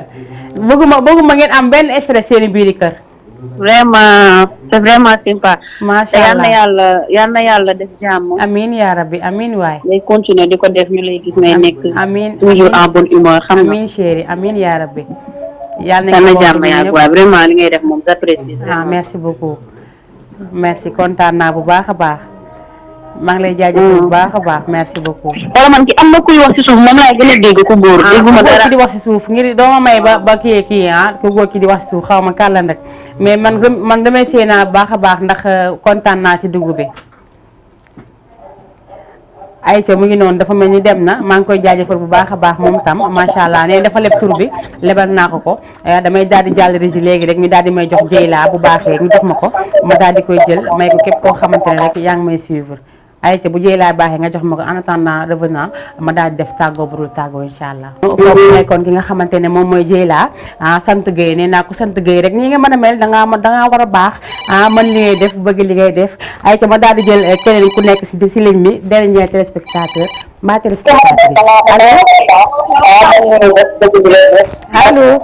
bëgguma ngeen am benn stress seeni biiri kër. vraiment c'est vraiment sympa. macha allah yal na yàlla def jàmm. amiin yaa rabbi amiin waay. day continuer di ko def ñu lay gis ngay nekk. amiin toujours en bonne humeur xam nga. amiin chéri amiin yaa rabbi. yal na jàmm yaa waay vraiment li ngay def moom j'apprécie. merci beaucoup. merci kontaan naa bu baax a baax. maa ngi lay jaajëfal bu baax a baax merci beaucoup. wala man ki am na kuy wax ci suuf moom laay gën a dégg ku góor. dégguma dara ki di wax ci suuf ngir doo ma may ba kii ku góor ki di wax ci suuf xaw ma kàllan rek mais man damay séenaa bu baax a baax ndax kontaan naa ci dugg bi. Aïcha mu ngi noonu dafa mel ni dem na maa ngi koy jaajëfal bu baax a baax moom tam macha allah nee dafa leb tur bi lebal naa ko damay daal di jàll régi léegi rek ñu daal di may jox Jeyla bu baaxee ñu jox ma ko ma daal di koy jël may ko képp koo xamante ne rek yaa ngi may suivre. Aïcha bu Jeyla baaxee nga jox ma ko en attendant revenant ma daal di def tàggoo bu dul tàggoo incha allah. kooku nekkoon ki nga xamante ne moom mooy Jeyla sant Gueye nee naa ko sant Gueye rek nii nga mën a mel dangaa war a baax mën li ngay def bëgg li ngay def Aïcha ma daal di jël keneen ku nekk si ligne bi dernier téléspectateur mbaa téléspectatrice allo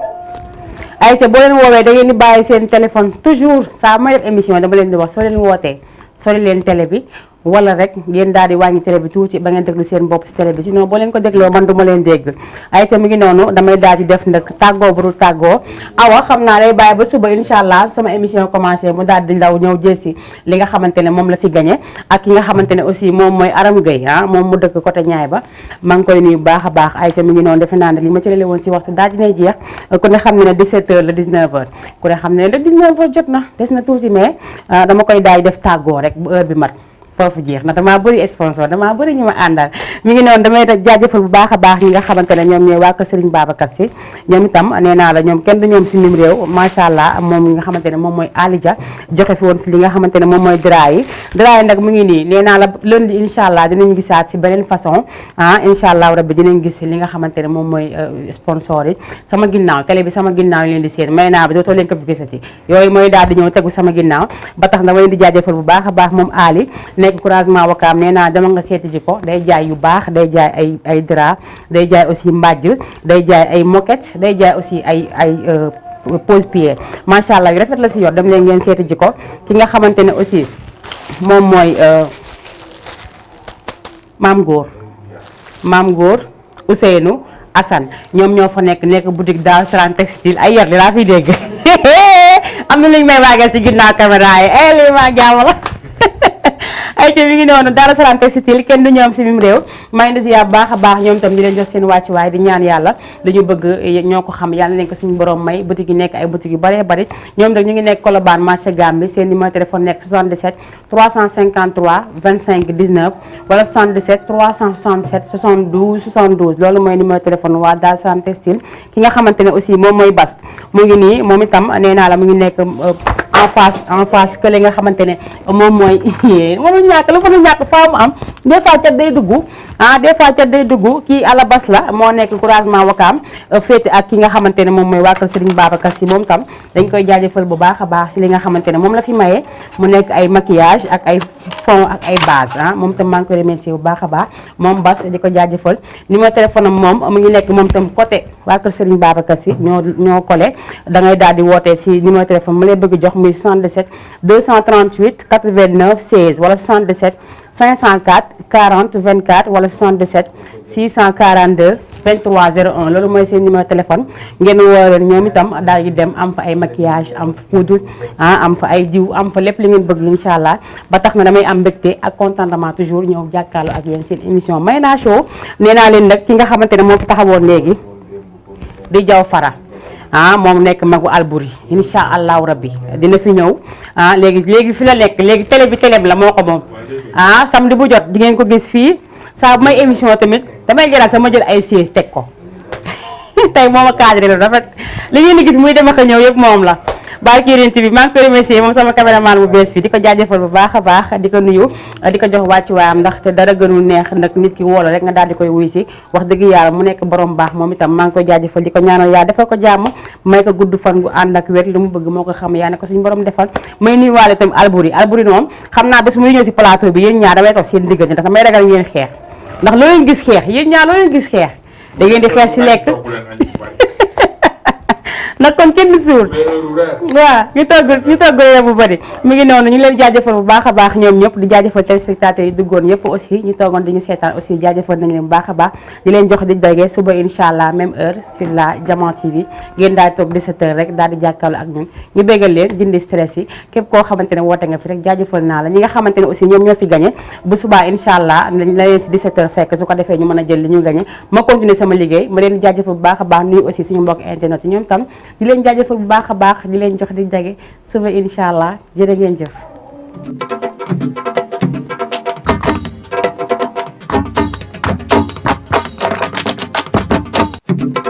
Aïcha boo leen woowee da ngeen di bàyyi seen téléphone toujours saa may def émission dama leen di wax soo leen wootee sori leen télé bi wala rek ngeen daal di wàññi télé bi tuuti ba ngeen déglu seen bopp si télé bi sinon boo leen ko dégloo man duma leen dégg Aïcha mi ngi noonu damay daal di def nag tàggoo bu dul tàggoo awa xam naa day bàyyi ba suba incha allah sama émission commencé mu daal di ndaw ñëw jël si li nga xamante ne moom la fi gagné ak ki nga xamante ne aussi moom mooy Aram Gueye moom mu dëkk côté ñaay ba maa ngi koy nuyu bu baax a baax Aïcha mi ngi noonu defe naa ne li ma ci lele woon si waxtu daal dinay jeex ku ne xam ne ne 17h la 19h ku ne xam ne ne 19h jot na des na tuuti mais dama koy daal di def tàggoo rek bu heure bi mat foofu jeex na damaa bëri sponsor damaa bëri ñu ma àndal mi ngi noonu damay jaajëfal bu baax a baax ñi nga xamante ne ñoom ñooy waa kër Serigne Babacar Sy ñoom itam nee naa la ñoom kenn du ñoom si mim réew macha allah moom mi nga xamante ne moom mooy Alija joxe fi woon fi li nga xamante ne moom mooy dra yi nag mu ngi nii nee naa la lundi incha allah dinañ gisaat si beneen façon incha allah rabbi dinañ gis li nga xamante ne moom mooy sponsor yi sama ginnaaw télé bi sama ginnaaw leen di seen may naa bi dootoo leen ko fi gisati yooyu mooy daal di ñëw tegu sama ginnaaw ba tax dama leen di jaajëfal bu baax a baax moom Ali encouragement Wakaam nee naa dama nga seeti ji ko day jaay yu baax day jaay ay drap day jaay aussi mbàjj day jaay ay moquette day jaay aussi ay pose-pied macha allah yu rafet la si yor dem leen ngeen seeti ji ko ki nga xamante ne aussi moom mooy maam góor Ousseynou Assane ñoom ñoo fa nekk boutique Dar Salam textile ay yor li laa fiy dégg am na lu ñu may waagal si ginnaaw caméra yi lii maa jàmm la ay ci mi ngi noonu Daaru Salaam Textile kenn du ñoom si mim réew maa ngi di ziar baax a baax ñoom tam di leen jox seen wàccuwaay di ñaan yàlla li ñu bëgg ñoo ko xam yàlla nañ ko suñu borom may boutique yi nekk ay boutique yu bëree bëri ñoom rek ñu ngi nekk Colobane marché Gambie seen numéro téléphone nekk 77 353 25 19 wala 77 367 72 72 loolu mooy numéro téléphone waa Daaru Salaam Textile ki nga xamante ne aussi moom mooy Bas mu ngi nii moom itam nee naa la mu ngi nekk en face que li nga xamante ne moom mooy mënu ñàkk la mënu ñàkk faa mu am des fois cat day dugg des fois cat day dugg kii ala Bas la moo nekk couragement wakaam féete ak ki nga xamante ne moom mooy waa kër Serigne Babacar Sy moom tam dañ koy jaajëfal bu baax a baax si li nga xamante ne moom la fi maye mu nekk ay maquillage ak ay fond ak ay base moom tam maa ngi koy remercier bu baax a baax moom Bas di ko jaajëfal numéro téléphone am moom mu ngi nekk moom tam côté waa kër Serigne Babacar Sy ñoo collé da ngay daal di wootee si numéro téléphone mu lay bëgg jox muy 77 238 89 16 wala 77 504 40 24 wala 77 642 23 01 loolu mooy seen numéro téléphone ngeen woo leen ñoom itam daal di dem am fa ay maquillage am fa poudre am fa ay diw am fa lépp li ngeen bëgg incha allah ba tax na damay am mbégte ak contentement toujours ñëw jàkkaarloo ak yéen seen émission Mayna Show nee naa leen nag ki nga xamante ne moo fi taxawoon léegi di Jaw Fara moom nekk magu Albouri incha allahu rabbi dina fi ñëw léegi fi la nekk léegi télé bi la moo ko moom samedi bu jot di ngeen ko gis fii saa bu may émission tamit damay jëlaat sama jël ay siège teg ko tey moom a cadré la rafet li ngeen di gis muy dem ak a ñëw yëpp moom la barki yéen bi maa ngi koy remercier moom sama caméraman bu bees bi di ko jaajëfal bu baax a baax di ko nuyu di ko jox wàcc waayam ndaxte dara gënul neex nag nit ki woola rek nga daal di koy wuy si wax dëgg yàlla mu nekk borom baax moom itam maa ngi koy jaajëfal di ko ñaanal yaa defal ko jàmm may ko gudd fan gu ànd ak wér li mu bëgg moo ko xam yaa ne ko suñu borom defal may nuyuwaale itam Albouri moom xam naa bés muy ñëw si plateau bi yéen ñaar damay toog seen diggante ndax damay ragal ngeen xeex ndax loo leen gis xeex yéen ñaar loo leen gis xeex da ngeen di xeex si lekk ndax kon kenn suul waaw ñu togg yee bu bëri mi ngi noonu ñu leen jaajëfal bu baax a baax ñoom ñëpp di jaajëfal téléspectateurs yi duggoon yëpp aussi ñu toogoon di ñu seetaan aussi jaajëfal nañ leen bu baax a baax di leen jox di dagee suba incha allah même heure sur la Diamant TV ngeen daal di toog 17h rek daal di jàkkaarloo ak ñun ñu béggal leen dindi stress yi képp koo xamante ne woote nga fi rek jaajëfal naa la ñi nga xamante ne aussi ñoom ñoo fi gagné bu subaa incha allah la leen fi 17h fekk su ko defee ñu mën a jël li ñu gagné ma continuer sama liggéey ma leen jaajëfal bu baax a baax nuyu aussi suñu mbokk internet yi ñoom tam di leen jaajëfal bu baax a baax di leen jox di jage suba incha allah jërë ngeen jëf